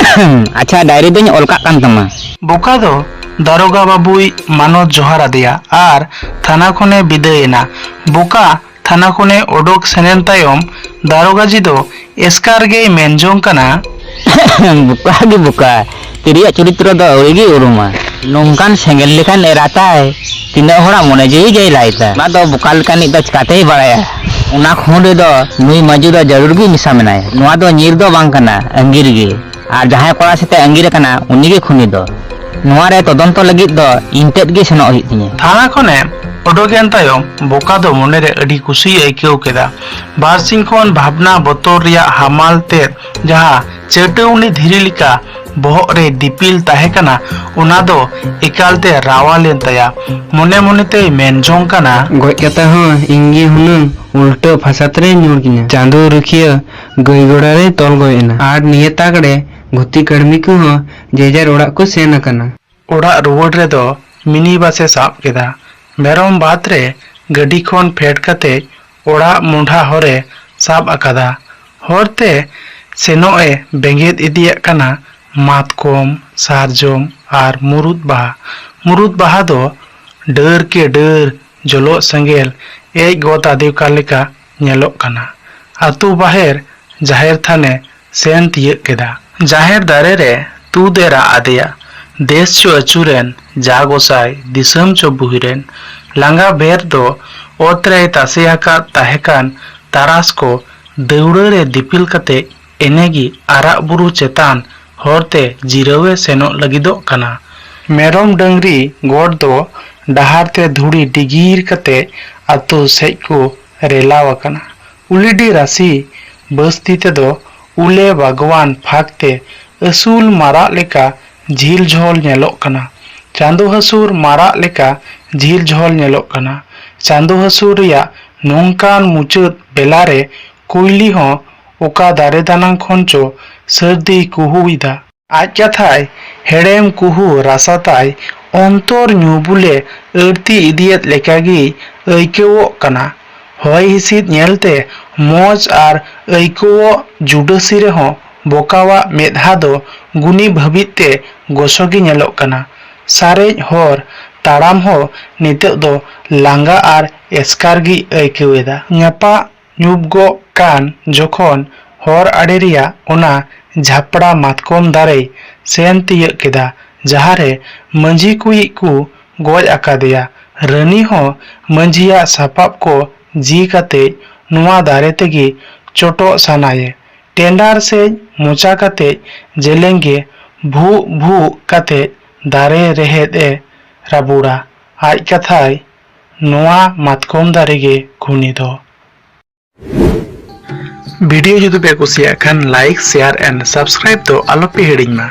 ᱟᱪᱪᱷᱟ, ᱰᱟᱭᱨᱤ ᱫᱚᱧ ᱚᱞ ᱠᱟᱜ ᱠᱟᱱ ᱛᱟᱢᱟ᱾ ᱵᱚᱠᱟ ᱫᱚ ᱫᱟᱨᱚᱜᱟ ᱵᱟᱹᱵᱩᱭ ᱢᱟᱱᱚᱛ ᱡᱚᱦᱟᱨ ᱟᱫᱮᱭᱟ ᱟᱨ ᱛᱷᱟᱱᱟ ᱠᱷᱚᱱᱮ ᱵᱤᱫᱟᱹᱭᱮᱱᱟ᱾ ᱵᱚᱠᱟ ᱛᱷᱟᱱᱟ ᱠᱷᱚᱱᱮ ᱚᱰᱚᱠ ᱥᱮᱱᱮᱱ ᱛᱟᱭᱚᱢ ᱫᱟᱨᱚᱜᱟ ᱡᱤ ᱫᱚ ᱮᱥᱠᱟᱨ ᱜᱮᱭ ᱢᱮᱱ ᱡᱚᱝ ᱠᱟᱱᱟ, ᱵᱚᱠᱟ ᱜᱮ ᱵᱚᱠᱟ, ᱛᱤᱨᱤᱭᱟᱜ ᱪᱚᱨᱤᱛᱨᱚ ᱫᱚ ᱟᱹᱣᱲᱤ ᱜᱮ ᱩᱨᱩᱢᱟ᱾ ᱱᱚᱝᱠᱟᱱ ᱥᱮᱸᱜᱮᱞ ᱞᱮᱠᱟᱱ ᱮᱨᱟ ᱛᱟᱭ, ᱛᱤᱱᱟᱹᱜ ᱦᱚᱲᱟᱜ ᱢᱚᱱᱮ ᱡᱤᱣᱤ ᱜᱮᱭ ᱞᱟᱭ ᱛᱟᱭ᱾ ᱚᱱᱟ ᱫᱚ ᱵᱚᱠᱟ ᱞᱮᱠᱟᱱᱤᱡ ᱫᱚ ᱪᱤᱠᱟᱛᱮᱭ ᱵᱟᱲᱟᱭᱟ? ᱚᱱᱟ ᱠᱷᱚᱸᱰ ᱨᱮᱫᱚ ᱱᱩᱭ ᱢᱟᱹᱡᱩ ᱫᱚ ᱡᱟᱹᱨᱩᱲ ᱜᱮ ᱢᱮᱥᱟ ᱢᱮᱱᱟᱭᱟ᱾ ᱱᱚᱣᱟ ᱫᱚ ᱧᱤᱨ ᱫᱚ ᱵᱟᱝ ᱠᱟᱱᱟ, ᱟᱺᱜᱤᱨ ᱜᱮ᱾ ᱟᱨ ᱡᱟᱦᱟᱸᱭ ᱠᱚᱲᱟ ᱥᱟᱛᱮ ᱟᱸᱜᱤᱨ ᱟᱠᱟᱱᱟ, ᱩᱱᱤ ᱜᱮ ᱠᱷᱩᱱᱤ ᱫᱚ᱾ ᱱᱚᱣᱟ ᱨᱮ ᱛᱚᱫᱚᱱᱛᱚ ᱞᱟᱹᱜᱤᱫ ᱫᱚ ᱤᱧ ᱛᱮᱫ ᱜᱮ ᱥᱮᱱᱚᱜ ᱦᱩᱭᱩᱜ ᱛᱤᱧᱟᱹ᱾ ᱛᱷᱟᱱᱟ ᱠᱷᱚᱱᱮ ᱚᱰᱚᱠᱮᱱ ᱛᱟᱭᱚᱢ ᱵᱚᱠᱟ ᱫᱚ ᱢᱚᱱᱮᱨᱮ ᱟᱹᱰᱤ ᱠᱩᱥᱤᱭ ᱟᱹᱭᱠᱟᱹᱣ ᱠᱮᱫᱟ᱾ ᱵᱟᱨᱥᱤᱧ ᱠᱷᱚᱱ ᱵᱷᱟᱵᱽᱱᱟ ᱵᱚᱛᱚᱨ ᱨᱮᱭᱟᱜ ᱦᱟᱢᱟᱞ ᱛᱮᱫ ᱡᱟᱦᱟᱸ ᱪᱟᱹᱴᱟᱹᱣᱱᱤ ᱫᱷᱤᱨᱤ ᱞᱮᱠᱟ ᱵᱚᱦᱚᱜ ᱨᱮ ᱫᱤᱯᱤᱞ ᱛᱟᱦᱮᱸ ᱠᱟᱱᱟ, ᱚᱱᱟ ᱫᱚ ᱮᱠᱟᱞᱛᱮ ᱨᱟᱣᱟᱞᱮᱱ ᱛᱟᱭᱟ᱾ ᱢᱚᱱᱮ ᱢᱚᱱᱮ ᱛᱮᱭ ᱢᱮᱱ ᱡᱚᱝ ᱠᱟᱱᱟ, ᱜᱚᱡ ᱠᱟᱛᱮ ᱦᱚᱸ ᱤᱧ ᱜᱮ ᱦᱩᱱᱟᱹᱝ ᱩᱞᱴᱟᱹ ᱯᱷᱟᱥᱟᱫ ᱨᱮ ᱧᱩᱨ ᱠᱤᱧᱟ᱾ ᱪᱟᱸᱫᱚ ᱨᱩᱠᱷᱤᱭᱟᱹ ᱜᱟᱹᱭ ᱜᱚᱲᱟ ᱨᱮ ᱛᱚᱞ ᱜᱚᱡ ᱮᱱᱟ᱾ ᱟᱨ ᱱᱤᱭᱟᱹ ᱛᱟᱠ ᱨᱮ ᱜᱩᱛᱤ ᱠᱟᱹᱲᱢᱤ ᱠᱚᱦᱚᱸ ᱡᱮᱡᱟᱨ ᱚᱲᱟᱜ ᱠᱚ ᱥᱮᱱ ᱟᱠᱟᱱᱟ᱾ ᱚᱲᱟᱜ ᱨᱩᱣᱟᱹᱲ ᱨᱮᱫᱚ ᱢᱤᱱᱤ ᱵᱟᱥ ᱮ ᱥᱟᱵ ᱠᱮᱫᱟ᱾ ᱢᱮᱨᱚᱢ ᱵᱟᱸᱫᱽ ᱨᱮ ᱜᱟᱹᱰᱤ ᱠᱷᱚᱱ ᱯᱷᱮᱰ ᱠᱟᱛᱮ ᱚᱲᱟᱜ ᱢᱚᱸᱰᱷᱟ ᱦᱚᱨᱮ ᱥᱟᱵ ᱟᱠᱟᱫᱟ᱾ ᱦᱚᱨᱛᱮ ᱥᱮᱱᱚᱜ ᱮ ᱵᱮᱸᱜᱮᱫ ᱤᱫᱤᱭᱮᱫ ᱠᱟᱱᱟ ᱢᱟᱛᱠᱚᱢ, ᱥᱟᱨᱡᱚᱢ ᱟᱨ ᱢᱩᱨᱩᱫ ᱵᱟᱦᱟ᱾ ᱢᱩᱨᱩᱫ ᱵᱟᱦᱟ ᱫᱚ ᱰᱟᱹᱨ ᱠᱮ ᱰᱟᱹᱨ ᱡᱚᱞᱚᱜ ᱥᱮᱸᱜᱮᱞ ᱮᱡ ᱜᱚᱫ ᱟᱫᱮ ᱠᱟ ᱞᱮᱠᱟ ᱧᱮᱞᱚᱜ ᱠᱟᱱᱟ᱾ ᱟᱹᱛᱩ ᱵᱟᱦᱮᱨ ᱡᱟᱦᱮᱨ ᱛᱷᱟᱱᱮ ᱥᱮᱱ ᱛᱤᱭᱟᱹᱜ ᱠᱮᱫᱟ᱾ ᱡᱟᱦᱮᱨ ᱫᱟᱨᱮ ᱨᱮ ᱛᱩᱫ ᱮ ᱨᱟᱜ ᱟᱫᱮᱭᱟ, ᱫᱮᱥ ᱪᱚ ᱟᱹᱪᱩᱨᱮᱱ, ᱡᱟ ᱜᱚᱸᱥᱟᱭ, ᱫᱤᱥᱚᱢ ᱪᱚ ᱵᱩᱦᱤᱨᱮᱱ᱾ ᱞᱟᱸᱜᱟ ᱵᱮᱨ ᱫᱚ ᱚᱛ ᱨᱮᱭ ᱛᱟᱥᱮ ᱟᱠᱟᱫ ᱛᱟᱦᱮᱸ ᱠᱟᱱ ᱛᱟᱨᱟᱥ ᱠᱚ ᱫᱟᱹᱣᱲᱟᱹ ᱨᱮ ᱫᱤᱯᱤᱞ ᱠᱟᱛᱮ ᱮᱱᱮᱜᱮ ᱟᱨᱟᱜ ᱵᱩᱨᱩ ᱪᱮᱛᱟᱱ ᱦᱚᱨᱛᱮ ᱡᱤᱨᱟᱹᱣ ᱮ ᱥᱮᱱᱚᱜ ᱞᱟᱹᱜᱤᱫᱚᱜ ᱠᱟᱱᱟ᱾ ᱢᱮᱨᱚᱢ ᱰᱟᱹᱝᱨᱤ ᱜᱚᱴ ᱫᱚ ᱰᱟᱦᱟᱨ ᱛᱮ ᱫᱷᱩᱲᱤ ᱰᱤᱜᱤᱨ ᱠᱟᱛᱮ ᱟᱛᱳ ᱥᱮᱡ ᱠᱚ ᱨᱮᱞᱟᱣ ᱟᱠᱟᱱᱟ᱾ ᱩᱞᱤᱰᱤ ᱨᱟᱥᱤ ᱵᱟᱥᱛᱤ ᱛᱮᱫᱚ ᱩᱞᱮ ᱵᱟᱜᱽᱣᱟᱱ ᱯᱷᱟᱸᱠ ᱛᱮ ᱟᱹᱥᱩᱞ ᱢᱟᱨᱟᱜ ᱞᱮᱠᱟ ᱡᱷᱤᱞ ᱡᱷᱚᱞ ᱧᱮᱞᱚᱜ ᱠᱟᱱᱟ᱾ ᱪᱟᱸᱫᱚ ᱦᱟᱹᱥᱩᱨ ᱢᱟᱨᱟᱜ ᱞᱮᱠᱟ ᱡᱷᱤᱞ ᱡᱷᱚᱞ ᱧᱮᱞᱚᱜ ᱠᱟᱱᱟ᱾ ᱪᱟᱸᱫᱚ ᱦᱟᱹᱥᱩᱨ ᱨᱮᱭᱟᱜ ᱱᱚᱝᱠᱟᱱ ᱢᱩᱪᱟᱹᱫ ᱵᱮᱞᱟ ᱨᱮ ᱠᱩᱭᱞᱤ ᱦᱚᱸ ᱚᱠᱟ ᱫᱟᱨᱮ ᱫᱟᱱᱟᱝ ᱠᱷᱚᱱ ᱪᱚ ᱥᱟᱹᱨᱫᱤᱭ ᱠᱩᱦᱩ ᱮᱫᱟ᱾ ᱟᱡ ᱠᱟᱛᱷᱟᱭ ᱦᱮᱲᱮᱢ ᱠᱩᱦᱩ ᱨᱟᱥᱟ ᱛᱟᱭ ᱚᱱᱛᱚᱨ ᱧᱩ ᱵᱩᱞᱮ ᱟᱹᱲᱛᱤ ᱤᱫᱤᱭᱮᱫ ᱞᱮᱠᱟᱜᱮᱭ ᱟᱹᱭᱠᱟᱹᱣᱚᱜ ᱠᱟᱱᱟ᱾ ᱦᱚᱭ ᱦᱤᱸᱥᱤᱫ ᱧᱮᱞᱛᱮ ᱢᱚᱡᱽ ᱟᱨ ᱟᱹᱭᱠᱟᱹᱣᱚᱜ ᱡᱩᱰᱟᱹᱥᱤ ᱨᱮᱦᱚᱸ ᱵᱚᱠᱟᱣᱟᱜ ᱢᱮᱫᱦᱟ ᱫᱚ ᱜᱩᱱᱤ ᱵᱷᱟᱹᱵᱤᱛ ᱛᱮ ᱜᱚᱥᱚ ᱜᱮ ᱧᱮᱞᱚᱜ ᱠᱟᱱᱟ᱾ ᱥᱟᱨᱮᱡ ᱦᱚᱨ ᱛᱟᱲᱟᱢ ᱦᱚᱸ ᱱᱤᱛᱚᱜ ᱫᱚ ᱞᱟᱸᱜᱟ ᱟᱨ ᱮᱥᱠᱟᱨ ᱜᱮᱭ ᱟᱹᱭᱠᱟᱹᱣ ᱮᱫᱟ᱾ ᱧᱟᱯᱟᱜ ᱧᱩᱯᱜᱚᱜ ᱠᱟᱱ ᱡᱚᱠᱷᱚᱱ ᱦᱚᱨ ᱟᱲᱮ ᱨᱮᱭᱟᱜ ᱚᱱᱟ ᱡᱷᱟᱯᱲᱟ ᱢᱟᱛᱠᱚᱢ ᱫᱟᱨᱮᱭ ᱥᱮᱱ ᱛᱤᱭᱟᱹᱜ ᱠᱮᱫᱟ, ᱡᱟᱦᱟᱸᱨᱮ ᱢᱟᱹᱡᱷᱤ ᱠᱩᱭᱤᱡ ᱠᱚ ᱜᱚᱡ ᱟᱠᱟᱫᱮᱭᱟ᱾ ᱨᱟᱹᱱᱤ ᱦᱚᱸ ᱢᱟᱹᱡᱷᱤᱭᱟᱜ ᱥᱟᱯᱟᱵ ᱠᱚ ᱡᱤ ᱠᱟᱛᱮ ᱱᱚᱣᱟ ᱫᱟᱨᱮ ᱛᱮᱜᱮ ᱪᱚᱴᱚᱜ ᱥᱟᱱᱟᱭᱮ᱾ ᱴᱮᱸᱰᱟᱨ ᱥᱮᱡ ᱢᱚᱪᱟ ᱠᱟᱛᱮᱡ ᱡᱮᱞᱮᱧ ᱜᱮ ᱵᱷᱩᱜ ᱵᱷᱩᱜ ᱠᱟᱛᱮᱡ ᱫᱟᱨᱮ ᱨᱮᱦᱮᱫ ᱮ ᱨᱟᱹᱵᱩᱲᱟ᱾ ᱟᱡ ᱠᱟᱛᱷᱟᱭ ᱱᱚᱣᱟ ᱢᱟᱛᱠᱚᱢ ᱫᱟᱨᱮ ᱜᱮ ᱜᱷᱩᱱᱤ ᱫᱚ᱾ ᱵᱷᱤᱰᱤᱭᱳ ᱡᱩᱫᱤ ᱯᱮ ᱠᱩᱥᱤᱭᱟᱜ ᱠᱷᱟᱱ like, share and subscribe ᱫᱚ ᱟᱞᱚᱯᱮ ᱦᱤᱲᱤᱧ ᱢᱟ᱾